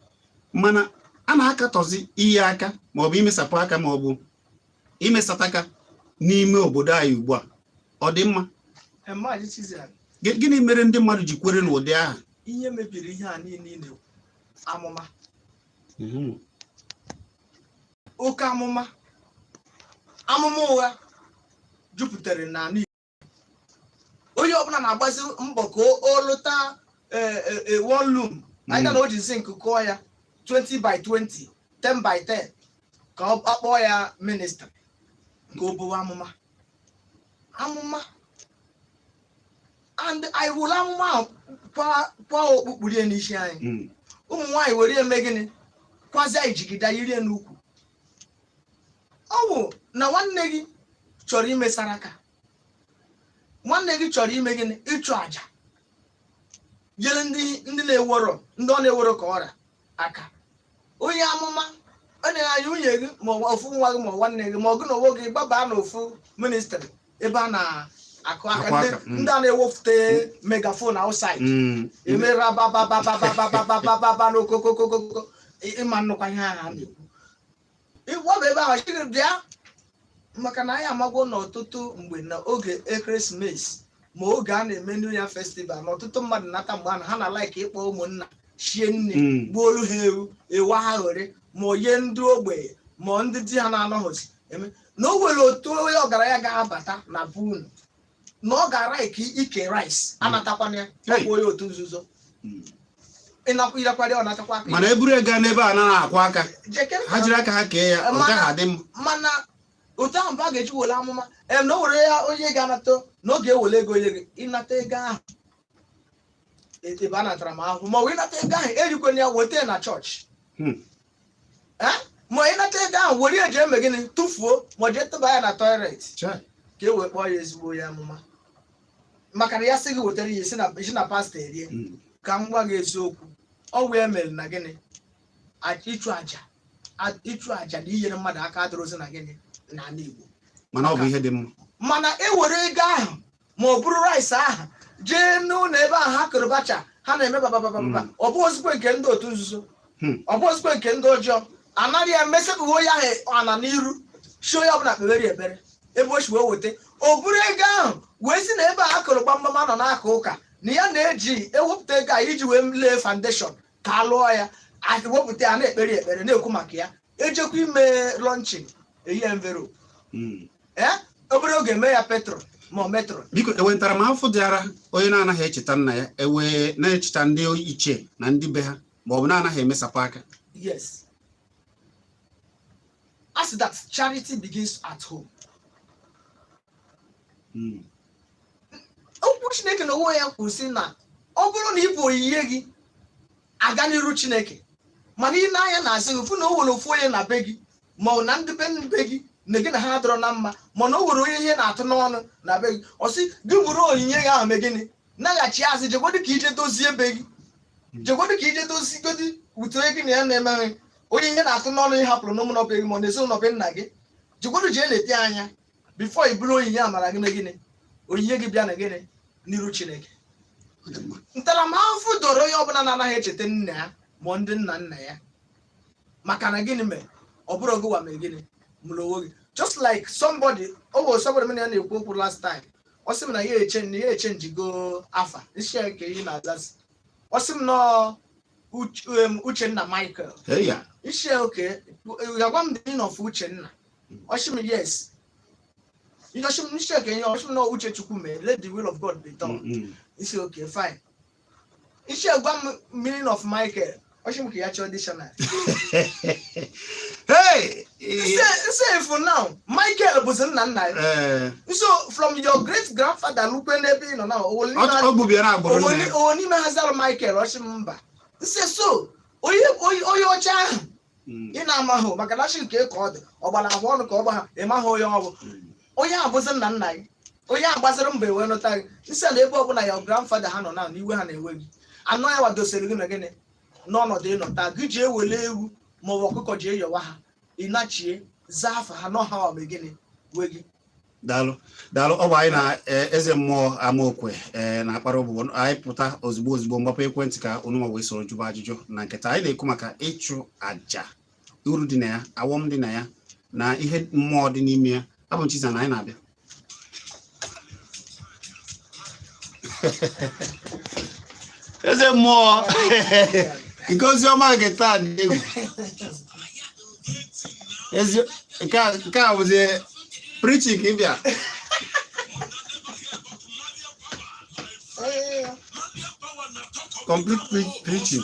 Mana a na-akatọzi inye aka ma ọ bụ imesapụ aka ma ọ bụ imesata aka n'ime obodo anyị ugbu a. Ọ dị mma? Maazị Chizian. Gịnị mere ndị mmadụ ji kwere n'ụdị ahụ? Ihe mebiri ihe a niile ị na-ekwu, amụma, oke amụma, amụma ụgha jupụtara n'ala Igbo. Onye ọbụla na-agbazi mbọ ka o lụta one room anyị na o ji zinc kụọ ya 20 by 20, 10 by 10, ka ọ kpọọ ya ministry, ka o buwe amụma, amụma. And anyị wụrụ amụma ahụ kwa okpukpurie n'isi anyị. Ụmụ nwaanyị were eme gịnị? Kwazie ijigida yirie n'ukwu. Ọ bụ na nwanne gị chọrọ ime saraka, nwanne gị chọrọ ime gịnị? Ịchụ àjà, nyere ndị na-ewero, ndị ọ na-ewero ka ọrịa aka. Onye amụma ọ na-anya nwunye gị ma ọ ofu nwa gị ma ọ nwanne gị ma ọ gị na onwe gị gbabaa n'ofu ministry ebe a na-akụ aka. Akụ ndị aka. Ndị a na-ewepụta megaphone outside eme rababababababababa n'okokokokoko, ịma nnukwu ihe ahụ a na-ekwu ịgwabụ ebe ahụ chiri bịa, maka na anyị amagwo n'ọtụtụ mgbe na oge ekeresimesi ma oge a na-eme New Year festival na ọtụtụ mmadụ nata mgbe ahụ, ha na like ịkpọ ụmụnna shie nne, gbuolu ha ewu, ewu aghọrị, ma onye ndị ogbenye ma ndị di ha na-anọghịzi eme na o nwere otu onye ọgaranya ga-abata na be unu na ọ ga-ara ike ike rice anatakwana ya. Ọ bụ onye otu nzuzo. Ịnakwa irekwara ya, ọ natakwa aka. Mana eburu ego n'ebe a naghị akwụ aka. Jekere. Ha jiri aka ha kee ya, ọ gaghị adị mma. Mana otu ahụ mgbe a ga-eji were amụma em na o were ya, onye ga-anata na ọ ga-ewere ego onye gị ịnata ego ahụ ebe a natara m ahụhụ, ma ọ bụ ịnata ego ahụ erikwana ya, weta ya na chọọchị. Eh? Ma ịnata ego ahụ were ya jee mee gịnị? Tụfuo, ma ọ jee tụba ya na toilet. Chai. Ka e wee kpọọ ya ezigbo onye amụma, maka na ya sị gị wetara ya isi na pastọ erie. Ka m gwa gị eziokwu, ọ wee mere na gịnị? Ịchụ àjà, ịchụ àjà na inyere mmadụ aka adịrọzi na gịnị n'ala Igbo. Mana ọ bụ ihe dị mma. Mana e were ego ahụ ma ọ bụrụ rice ahụ Jee n'ụlọ ebe ahụ ha kụrụ bacha, ha na-eme bababababa. Ọ bụ ozugbo nke ndị otu nzuzo, ọ bụ ozugbo nke ndị ọjọọ anaghị ya mesepụghị onye ahụ ana n'iru si onye ọbụla kpewere ekpere. Ebe o si wee weta, o buru ego ahụ wee si na ebe a akụrụ gbamgbam anọ n'aka ụka na ya na-eji ewepụta ego a iji wee lee foundation ka a lụọ ya. Wepụta ya, na-ekpere ekpere, na-ekwu maka ya, ejekwa ime launching eyi envelope. Ee, obere oge mee ya patron ma ọ matron. Biko, ewe ntaramahụhụ dịara onye na-anaghị echeta nna ya, ewe na-echeta ndị ichie na ndị be ha, ma ọ bụ na-anaghị emesapụ aka? Yes, as that charity begins at home. Okwu Chineke na onwe ya kwuru sị na ọ bụrụ na ị bụ onyinye gị aga n'iru Chineke, mana ị na-anya na-asị gị fụ na o nwere ofu onye na be gị, ma ọ na ndị be gị na gị na ha dọrọ na mma, mana o nwere onye ihe na-atụ n'ọnụ na be gị, ọ sị gị bụrụ onyinye gị ahụ mee gịnị? Naghachi azụ, jegodi ka ije dozie be gị, jegodi ka ije dozigodi wute onye gị na ya na-emeghị, onye ihe na-atụ n'ọnụ ị hapụrụ n'ụmụnọ be gị ma ọ na ezinụlọ be nna gị. Jegodi jee na-ete anya before i bụrụ onyinye amara gị na gịnị, onyinye gị bịa na gịnị n'iru Chineke. Ọ dị mma. Ntaramahụhụ doro onye ọbụla na-anaghị echeta nna ya ma ndị nna nna ya. Maka na gịnị mere? Ọ bụrụ gị wa mere gịnị mụrụ onwe gị. Just like somebody, o nwere somebody m na ya na-ekwu okwu last time, ọ sị m na ya eche na ya echenjigo afa isi ya nke ihe na-azazi. Ọ sị m nọọ Uchenna Michael. Hey ya. Isi ya oke ya gwa m the meaning of Uchenna. Ọ sị m yes. Ọ sị m isi ya ka ihe ọ sị m nọọ Uche Chukwu mee, let the will of God be done. Isi okay, fine. Isi ya gwa m meaning of Michael. Ọ sị m ka ya chọọ dictionary. Hey! Say for now, Michael bụzi nna nna ya. So from your great grandfather lukwe n'ebe ị nọ now, Ọ gbubiara agbụrụ nna ya. Owo n'ime ha zara Michael. Ọ sị m mba. Nse so onye ọcha ahụ ị na-amaghị, maka na achị nke ka ọ dị ọ gbara agwa ọnụ ka ọ gba ha, ị maghị onye ọ bụ. Onye a bụzi nna nna gị, onye a gbaziri mbọ ewee nụta gị. Nsị na ebe ọbụla ya grandfather ha nọ na iwe ha na-ewe gị anọ ya wadosiri gị na gịnị n'ọnọdụ ịnọta gị ji ewele ewu maọbụ ọkụkọ ji eyọwa ha, ịnachie zaa afa ha nọ ha wa gịnị wee gị. Daalụ, daalụ. Ọ bụ anyị na eze mmụọ Amaokwe na-akpara ụbụbọ. Anyị pụta ozugbo ozugbo, mgbapụ ekwentị ka unu ma wee soro jụba ajụjụ. Na nketa anyị na-ekwu maka ịchụ àjà, uru dị na ya, awọm dị na ya, na ihe mmụọ dị n'ime ya. Abụ m Chiza na anyị na-abịa. Eze mmụọ, nke ozi ọma nke taa dị egwu. Ezi nke a bụzi preaching ka ị bịa. Complete preaching.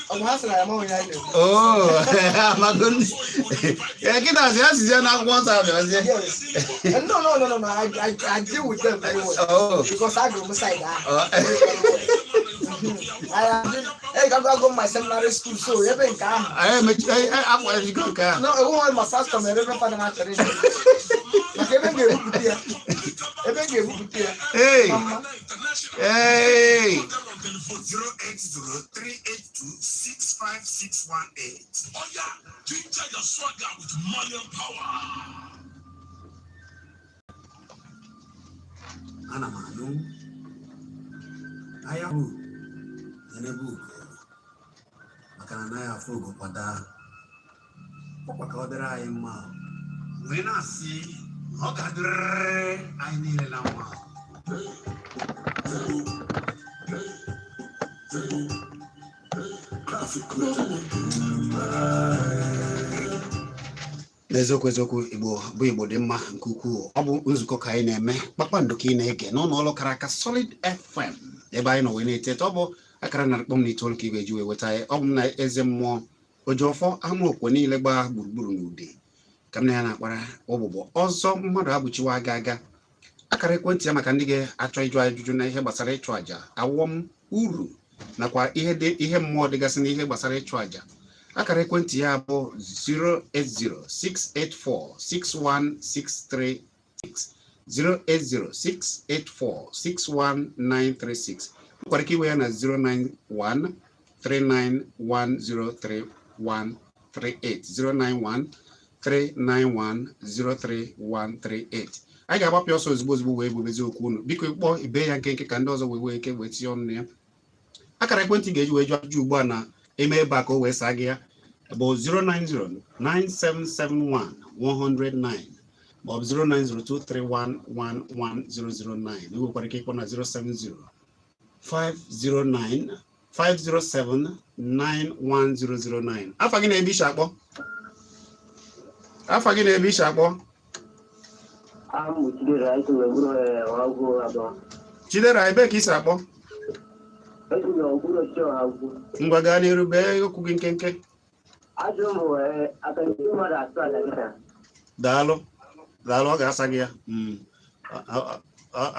Ọ bụ ha sịrị ya ma onye anyị na-ekwu. Oh, amago ndị. Eh, kịta sị ya sizie n'akwụkwọ nsọ abịazie. Yes. No, no, no, no, no. I deal with them very well. Oh. Because I go inside that. Oh. I go my seminary school, so ebe nke ahụ. Anyị emechi, anyị akwajigo nke ahụ. No, enweghị ma pastor ma reverend father na-achọrọ ịjụ. Maka ebe m ga-ebupụta ya. Ebe m ga-ebupụta ya. Hey. Mama. Hey. 08038265618. Oh yeah, ginger your swagger with money and power. Ana m anụ ahịa bụ n'ebe ugo, maka na anaghị afụ ugo kwada ọkwa ka ọ dịrị anyị mma, wee na-asị na ọ ga-adịrịrị anyị niile na mma. N'eziokwu eziokwu, Igbo bụ Igbo dị mma nke ukwuu. Ọ bụ nzukọ ka anyị na-eme, kpakpando ka ị na-ege n'ụlọ ọrụ kara aka Solid FM, ebe anyị nọ wee na-etete. Ọ bụ akara 100.9 ka ị ga-eji wee weta anyị. Ọ bụ m na eze mmụọ Ojiọfọ Amaokwe niile gbaa gburugburu n'ude ka m na ya na-akpara ụbụbọ ọzọ mmadụ abụchiwa aga aga. Akara ekwentị ya maka ndị ga-achọ ịjụ ajụjụ na ihe gbasara ịchụ àjà, awọm, uru nakwa ihe mmụọ dịgasị n'ihe gbasara ịchụ àjà. Akara ekwentị ya bụ 08068461636, 08068461936. Nwekwara ike iwe ya na 09139103138, 09139103138. Anyị ga-agbapụ ọsọ ozugbo ozugbo wee bubezi okwu unu. Biko, kpọọ ibe ya nkenke ka ndị ọzọ wee nwee ike wee tinye ọnụ na ya. Akara ekwentị ga-eji wee jụọ ajụjụ ugbu a na eme ebe a ka o wee saa gị ya bụ 090 9771 109 maọbụ 09023111009. Ị nwekwara ike ịkpọ na 070 509 507 91009. Afa gị na-ebe ishi akpọ? Afa gị na-ebe ishi akpọ? Amụ Chidera, esi m okpuru Ọhagwụ abụọ. Chidera, ebee ka isi akpọ? Esi m okpuru ọchịchị Ọhagwụ. Ngwa, gaa n'iru, bee okwu gị nkenke. Ajụ m aka ndị mmadụ atụ aja kịta. Daalụ, daalụ. Ọ ga-asa gị ya.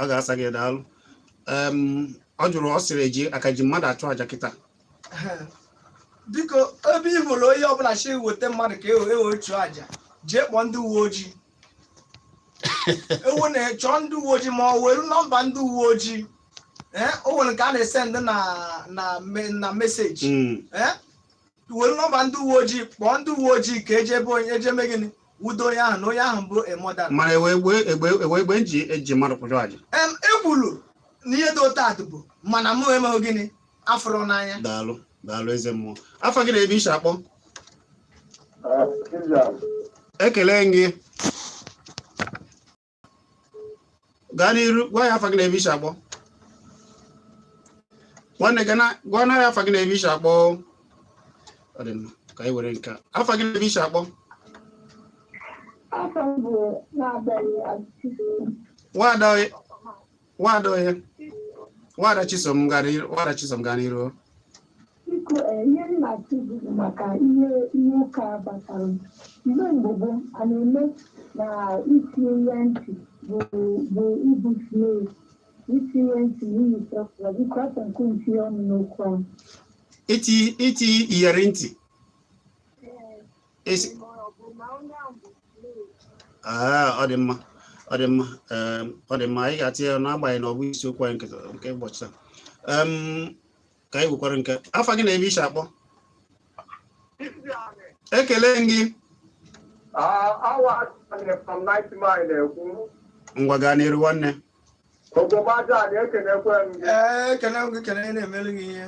Ọ ga-asa gị ya. Daalụ. Ọ jụrụ, ọ sịrị eji aka ji mmadụ achụ aja kịta. Biko, ebe ị hụrụ onye ọbụla chi weta mmadụ ka ewe chụọ aja, jee kpọọ ndị uwe ojii. Ewu na chọọ ndị uwe ojii ma ọ were nọmba ndị uwe ojii. Ee, o nwere nke a na-esend na message. Ee, were nọmba ndị uwe ojii, kpọọ ndị uwe ojii ka eje ebe onye eje mee gịnị, wudo onye ahụ na onye ahụ bụ a murderer. Mana ewe egbe egbe ewe egbe nji eji mmadụ kwụjọ aja. Ekwulu na ihe dị otu atụ bụ mana mụ emeghị gịnị afụrụ n'anya. Daalụ, daalụ, eze mmụọ. Afọ gị na ebe ishi akpọ? Ekele gị. Gaa n'iru, gwa ya afa gị na ebe ishi akpọ. Nwanne, gana gwa na ya afa gị na ebe ishi akpọ. Ọ dị mma, ka anyị were nke a. Afa gị na ebe ishi akpọ? Afọ m bụ na-abịaghị Chisom. Nwada onye? Nwada onye? Nwada Chisom, gaa n'iru. Nwada Chisom, gaa n'iru. Biko, ihe m na-achọ ikwu bụ maka ihe ụka batara. Mgbe gboo, a na-eme na itinye ihe ntị bụ ibu slave, itinye ntị n'ihi sọfụla. Biko, achọrọ m ka unu tinye ọnụ n'okwu ahụ. Iti iyeri ntị. Ma ọ bụ na onye ahụ bụ slave. Ah, ọ dị mma, ọ dị mma. Ọ dị mma, anyị ga-atinye ya n'agbanyeghị na ọ bụ isiokwu anyị nke ụbọchị taa. Ka anyị wekwara nke afa gị na ebe ishi akpọ. Ekele gị. Awa from Ninth Mile na-ekwu. Ngwa, gaa n'iru, nwanne. Obodo aja na-ekenekwe m gị. Ee, ekene m gị, kene na-emelu gị ihe.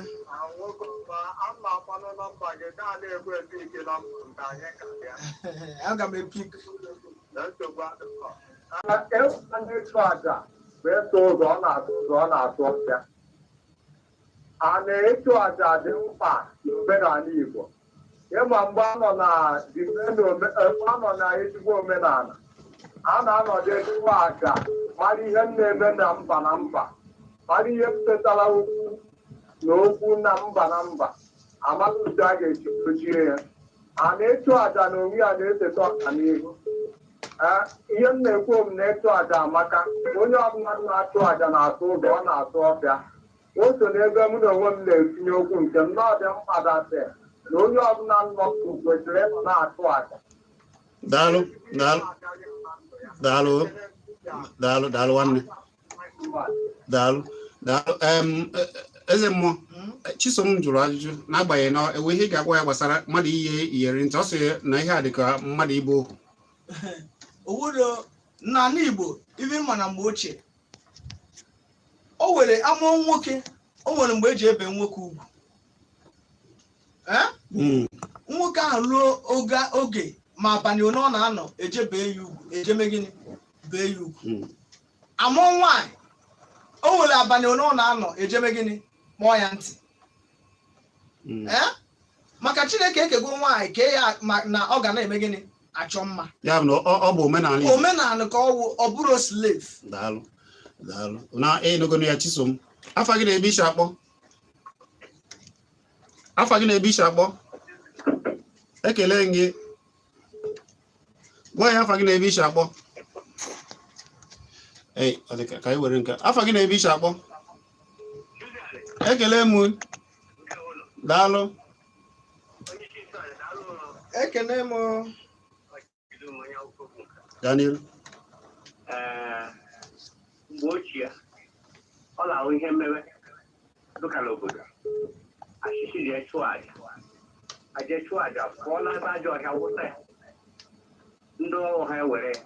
Nwoke ọma, ama akwanụ nọmba gị naanị ekwe ebe ike na mbụ nke anyị ka bịa. Aga m epick. Na nsogbu adịghị. Ịwụ ndị ịchụ aja bụ ịtụ ụzọ ọ na-atụ ụzọ ọ na-atụ ọfịa. A na-ịchụ aja dị mkpa n'omenala Igbo. Ịma mgbe a nọ na mgbe a nọ na ezigbo omenala, a na-anọdụ ezigbo aja mara ihe m na-eme na mba na mba, mara ihe petara okwu na okwu na mba na mba, amaghị otu a ga-esi dochie ya. A na-ịchụ aja na onwe ya na-echeta ọganihu. Ee, ihe m na-ekwu m na ịchụ aja amaka. Onye ọbụla na-achụ aja na-atụ ụzọ ọ na-atụ ọfịa. O so n'ebe mụ na onwe m na-etinye okwu nke m na ọ dị mkpa dasị na onye ọbụla nọ kwesịrị ịnọ na-achụ aja. Daalụ, daalụ, daalụ, daalụ, daalụ, nwanne. Daalụ, daalụ. Eze mmụọ Chisom jụrụ ajụjụ n'agbanyeghị na enwe ihe ị ga-agwa ya gbasara mmadụ iye iyeri ntị. Ọ sị na ihe a dị ka mmadụ ịbụ ohu. Owuro n'ala Igbo, ibe ma na mgbe ochie, o were amụọ nwoke, o nwere mgbe eji ebe nwoke ugwu. Ee? Nwoke ahụ ruo oge ma abalị one ọ na-anọ, eje bee ya ugwu, ejeme gịnị, bee ya ugwu. Amụọ nwaanyị, o nwere abalị one ọ na-anọ, ejeme gịnị, kpọọ ya ntị. Ee, maka Chineke ekego nwaanyị kee ya ma na ọ ga na-eme gịnị, achọ mma. Ya bụ na ọ bụ omenala Igbo. Omenala ka ọ wụ, ọ bụrụ slave. Daalụ, daalụ. Na ịnụgonu ya, Chisom. Afa gị na-ebe isi akpọ? Afa gị na-ebe isi akpọ? Ekele gị. Gwa ya afa gị na-ebe isi akpọ. Ei, ọ dị ka anyị were nke a. Afa gị na-ebe isi akpọ? Ekele m. Daalụ. Ekene m. Gaa n'iru. Ee, mgbe ochie, ọ na-ahụ ihe mmewe dịka n'obodo achịchị ji chụọ aja, aja chụọ aja pụọ n'ebe ajọ ọhịa wụsa ya, ndị ọrụ ha ewere ya.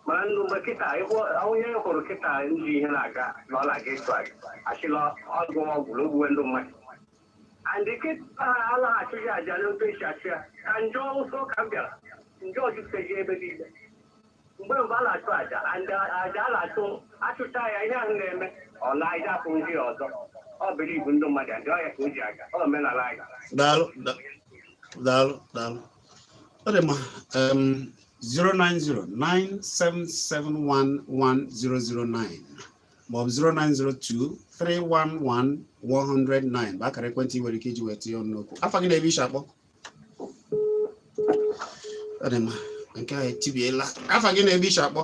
Mana ndụ mgbe kịta ịhụ onye hụrụ kịta ndị ihe na-aga na ọ na-aga ịchụ aja, achịla ọgwụ ọgwụ na ogbuwe ndị mmadụ. And kịta anaghị achụghị aja n'otu esi achụ ya ka njọ ụsọ ka m bịara njọ jupụtaghị ebe niile. Mgbe mbụ a na-achụ aja, and aja a na-achụ, achụcha ya, ihe ahụ na-eme ọ na-aja afụ ndị ọzọ. Ọ bụrụ ibu ndị mmadụ ndị ọya ka o ji aga, ọ omenala anyị. Daalụ, daalụ, daalụ. Ọ dị mma. 09097711009 maọbụ 09023111009 bụ akara ekwentị ị nwere ike iji wee tinye ọnụ n'okwu. Afa gị na-ebe ishi akpọ? Ọ dị mma, nke a etibiela. Afa gị na-ebe ishi akpọ?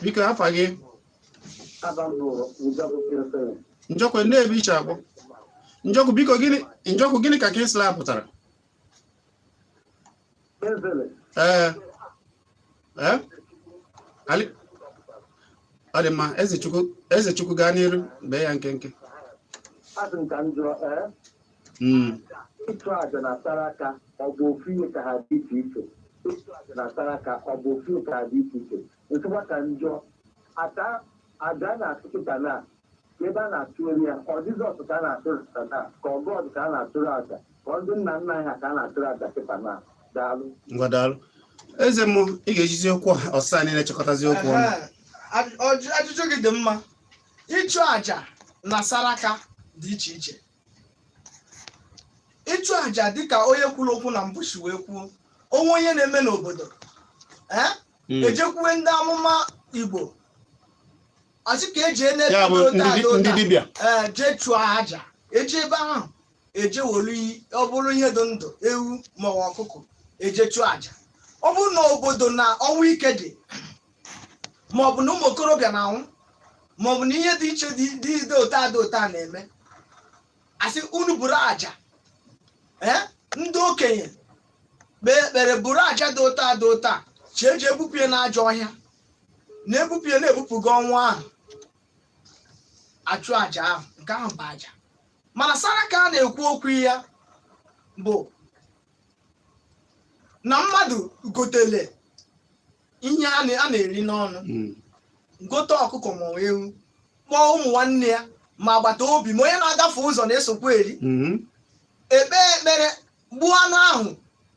Biko, afa gị? Njọkụ, na-ebe ishi akpọ? Njọkụ, biko, gịnị, Njọkụ, gịnị ka Kingsley pụtara? Ee ee, Ali, ọ dị mma. Eze Chukwu, Eze Chukwu, gaa n'iru, bee ya nkenke. Asị m ka m jụọ, ee, ịchụ àjà na saraka, ọ bụ ofu ihe ka ha dị iche iche? Ịchụ àjà na saraka, ọ bụ ofu ihe ka ha dị iche iche? Nsịkwa ka m jụọ, ata àjà a na-achụ kịta na ebe a na-achụrụ ya, ọ Jizọs ka a na-achụrụ kịta na, ka ọ God ka a na-achụrụ àjà, ka ọ ndị nna nna anyị ha ka a na-achụrụ àjà kịta na? Daalụ. Ngwa, daalụ. Eze mmụọ, ị ga-ejizi okwu ọsịsa niile chịkọtazi okwu ọnụ. Ehe. Ajụjụ gị dị mma. Ịchụ àjà na saraka dị iche iche. Ịchụ àjà, dịka onye kwuru okwu na mbụ si wee kwuo, onwe onye na-eme n'obodo, ee, ejekwuwe ndị amụma Igbo, asị ka eji n'ebe Ya bụ dị otu a ndị dị otu ndị a. dibịa. Ee, jee chụọ àjà. Eje ebe ahụ, eje wolu ọ bụrụ ihe dị ndụ, ewu ma ọ bụ ọkụkọ, eje chụọ àjà. Ọ bụrụ na obodo na ọnwụ ike dị, ma ọ bụ na ụmụ okorobịa na-anwụ, ma ọ bụ na ihe dị iche dị dị dị otu a dị otu a na-eme, asị unu buru àjà. Ee, ndị okenye kpee ekpere, buru àjà dị otu a dị otu a, chi eji ebupụ ya n'ajọ ọhịa, na-ebupụ ya, na-ebupụgo ọnwụ ahụ. Achụ àjà ahụ, nke ahụ bụ àjà. Mana saraka a na-ekwu okwu ya bụ na mmadụ gotele ihe a na-eri n'ọnụ, gote ọkụkọ ma ọ bụ ewu, kpọọ ụmụ nwanne ya ma agbata obi ma onye na-agafe ụzọ na-esokwa eri, ekpe ekpere, gbuo anụ ahụ,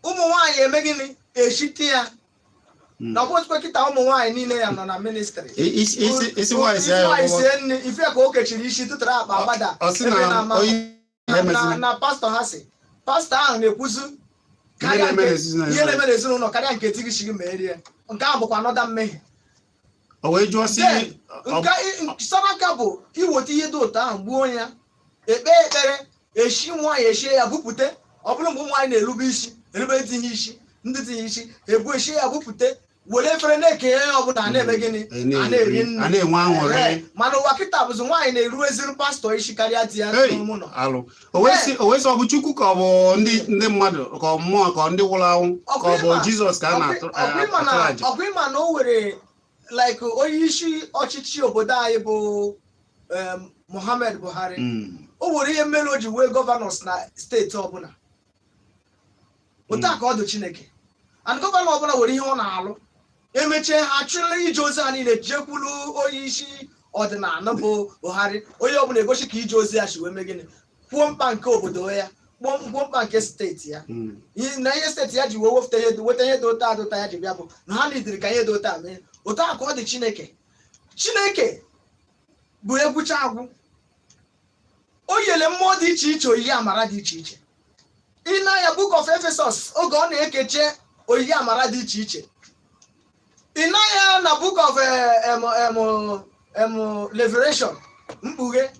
ụmụ nwaanyị eme gịnị? Eshite ya. Na ọbụchukwu kịta ụmụ nwaanyị niile ya nọ na ministry. Isi nwaanyị si ya nwaanyị ọgbụgbọ. sie nri, ife ka o kechiri isi, tụtara akpa agbada Ọ sị ebe na na-ama onye na na pastọ ha si pastọ ahụ na-ekwuzu ihe karịa na-eme nke n'ezinụlọ ihe na-eme n'ezinụlọ karịa nke tigị shi gị ma erie. Nke ahụ bụkwa anọda mmehie. O wee jụọ sị Then, nke saraka bụ iweta ihe dị otu ahụ, gbuo ya, ekpe ekpere, eshi nwaanyị eshie ya, bupute. Ọ bụrụ mgbe ụmụ nwaanyị na-erube isi, erube tinye isi, ndị tinye isi ebu eshie ya, bupute, were efere na-ekenye ya ọbụla, a na-eme gịnị? A na-eri nri. A na-enwe aṅụrị. Ehe, mana ụwa kịta bụzi nwaanyị na-eruweziri pastọ isi karịa di ya Hey, n'ụlọ. Alụ. O wee sị ọ bụ Chukwu ka ọ bụ ndị mmadụ, ka ọ mmụọ, ka ọ ndị nwụrụ anwụ, ka ọ bụ Jizọs ka a na-atụ Ọkwa ịma atụrụ na aja. Ọkwa ịma na o were like onye isi ọchịchị obodo anyị bụ Muhammad Buhari, o were ihe mere o ji wee governors na steeti ọbụla. Otu a ka ọ dị Chineke, and governor ọbụla were ihe ọ na-alụ. Emechie, ha chụrụ ije ozi ha niile, jekwulu onye isi ọdịnala bụ Buhari. Onye ọbụla egosi ka ije ozi ya si wee mee gịnị, kwuo mkpa nke obodo ya, kwuo mkpa nke steeti ya. Na ihe steeti ya ji wee wepụta ihe weta ihe dị otu a dị otu a ya ji bịa bụ na ha nidiri ka ihe dị otu a mee. Otu a ka ọ dị Chineke. Chineke bụ egwucha agwụ. O yele mmụọ dị iche iche oyiyi amara dị iche iche. Ị na-anya Book of Ephesus, oge ọ na-ekeche oyiyi amara dị iche iche. Ị na-anya na Book of Revelation, Mkpughe,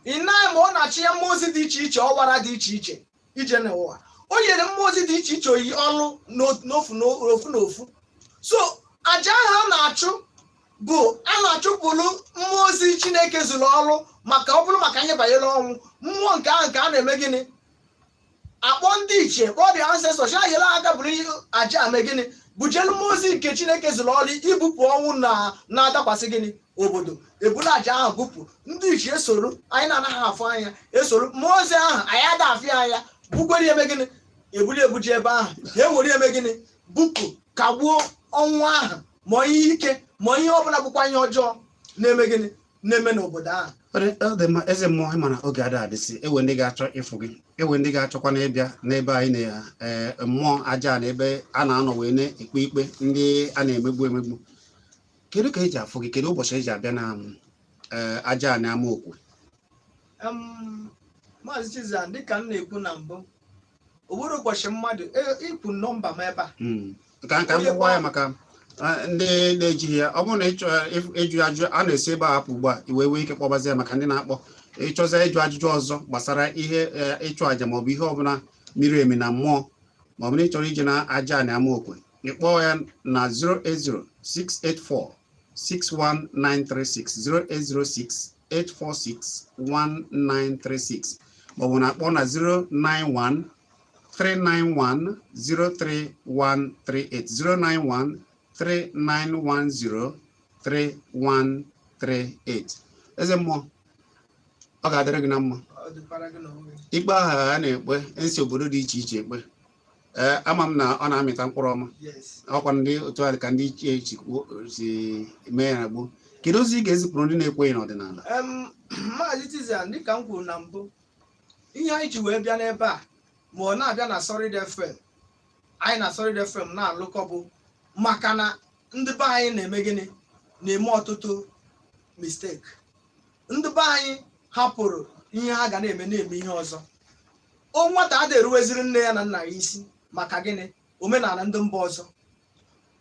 ị na-anya ma ọ na-achị ya mmụọ ozi dị iche iche, ọwara dị iche iche ije n'ụwa. O nyere mmụọ ozi dị iche iche oyi ọlụ n'ofu n'ofu n'ofu. So aja ahụ a na-achụ bụ a na-achụpụrụ mmụọ ozi Chineke zuru ọrụ, maka ọ bụrụ maka ihe banyere ọnwụ mmụọ nke ahụ nke a na-eme gịnị, akpọ ndị ichie, kpọọ the ancestors, ya nyere aka bụrụ ihe aja ame gịnị, bujelu mmụọ ozi nke Chineke zuru ọrụ ibupụ ọnwụ na na-adakwasị gịnị obodo. Ebulu aja ahụ bupụ, ndị ichie esoro anyị na-anaghị afụ anya, esoro mmụọ ozi ahụ anyị ada afụ anya, bukwere eme gịnị, ebuli ebuje ebe ahụ, ha ewere eme gịnị, bupụ. Kagbuo ọnwụ ahụ, ma ihe ike, ma ihe ọbụla bụkwa ihe ọjọọ na-eme gịnị, na-eme n'obodo ahụ. Ọ dị mma, eze mmụọ. Ị mana oge ada adịsị ewe ndị ga-achọ ịfụ gị, ewe ndị ga-achọkwa na ịbịa n'ebe anyị na mmụọ aja na ebe a na-anọ wee na-ekpe ikpe ndị a na-emegbu emegbu. Kedu ka eji afụ gị? Kedu ụbọchị eji abịa na aja na ama okwe? Maazị Chizan, dịka m na-ekwu na mbụ, o nwere ụbọchị mmadụ ikwu nọmba m ebe a. Ka m gwa ya maka ndị na-ejighị ya. Ọ bụrụ na ịchọ ịjụ ajụjụ a na-esi ebe a apụ ugbu a, iwe wee ike kpọbazi ya. Maka ndị na-akpọ ịchọzi ịjụ ajụjụ ọzọ gbasara ihe ịchụ àjà maọbụ ihe ọbụla miri emi na mmụọ, maọbụ na ị chọrọ ije na aja na ama okwe, ịkpọọ ya na 080 684 61936, 0806 846 1936, maọbụ na akpọ na 091 391 03138, 091 3910 3138. Eze mmụọ, ọ ga-adịrị gị na mma. Ọ dịkwara gị n'onwe gị. Ikpe ahụ a na-ekpe nsi obodo dị iche iche ekpe, ee, ama m na ọ na-amịta mkpụrụ ọma. Yes. Ọkwa ndị otu a ka ndị ichie si mee ya na gboo. Kedu ozi ị ga-ezipụrụ ndị na-ekweghị n'ọdịnala? Maazị Tizan, dịka m kwuru na mbụ, ihe anyị ji wee bịa n'ebe a, ma ọ na-abịa na Solid FM, anyị na Solid FM na-alụkọ, bụ maka na ndị be anyị na-eme gịnị, na-eme ọtụtụ mistake. Ndị be anyị hapụrụ ihe ha ga na-eme, na-eme ihe ọzọ. O nwata ada eruweziri nne ya na nna ya isi maka gịnị? Omenala ndị mba ọzọ.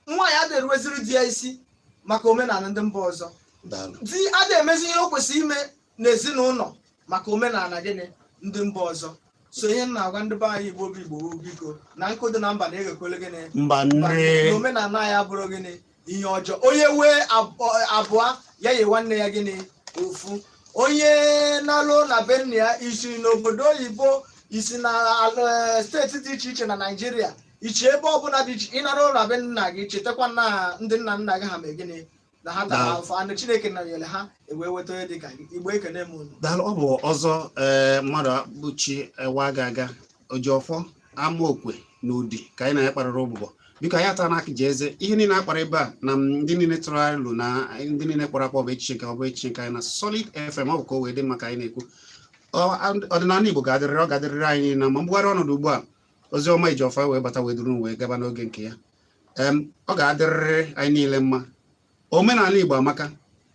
Nwaanyị ada eruweziri di ya isi maka omenala ndị mba ọzọ. Daalụ. Di ada emezi ihe o kwesịrị ime n'ezinụlọ maka omenala gịnị, ndị mba ọzọ. So ihe m na-agwa ndị be anyị, Igbo bụ Igbo, bụ biko, na nkụ dị na mba na-eghekwele gịnị? Mba. Mba. Nne. Na omenala anyị abụrụ gịnị, ihe ọjọọ. Onye wee abụọ ya yi nwanne ya gịnị, ofu. Onye na-alụ na be nna ya, isi n'obodo oyibo, isi na steeti dị iche iche na Naijiria, iche ebe ọbụla dị iche, ịnara ụlọ be nna gị, chetakwa na ndị nna nna gị ha mee gịnị, na ha tara Daalụ. afọ anụ Chineke nọnyere ha ewee weta onye dị ka gị. Igbo, ekene m unu. Daalụ. Ọ bụ ọzọ, ee, mmadụ akpụchi ewa aga aga ojiọfọ amaokwe na udi ka anyị na ya kparịrị ụbụbọ. Biko, anyị ata n'aka ji eze ihe niile akpara ebe a na ndị niile tụrụ elu na ndị niile kpọrọ akpọ bụ echiche nke ọ bụ echiche nke anyị na Solid FM. Ọ bụ ka o wee dị maka anyị na-ekwu. Ọdịnala Igbo ga-adịrịrị, ọ ga-adịrịrị anyị niile na ma mbugharị ọnọdụ ugbu a. Ozi ọma Ejiofor wee bata wee duru wee gaba n'oge nke ya. Ọ ga-adịrịrị anyị niile mma. Omenala Igbo amaka.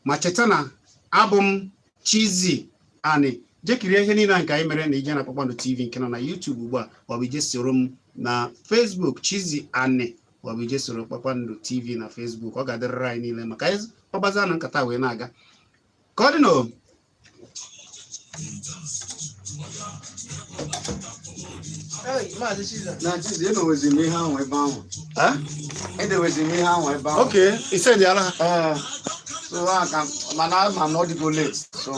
Ma cheta na abụ m Chizzy Ani. Jee kirie ihe niile nke anyị mere na ije na Kpakpando TV nke nọ na YouTube ugbu a, maọbụ ije soro m na Facebook, Chizzy Ani, maọbụ ije soro Kpakpando TV na Facebook. Ọ ga-adịrịrị anyị niile maka anyị kpọbaza na nkata wee na-aga ka ọ dị na Hey, Maazị Chizzy. Na Chizzy, edowezi m ihe ahụ ebe ahụ. Ah? Edowezi m ihe ahụ ebe ahụ. Okay, isendịala ha. Ee, so aka mana ama na ọ dịgo late, so.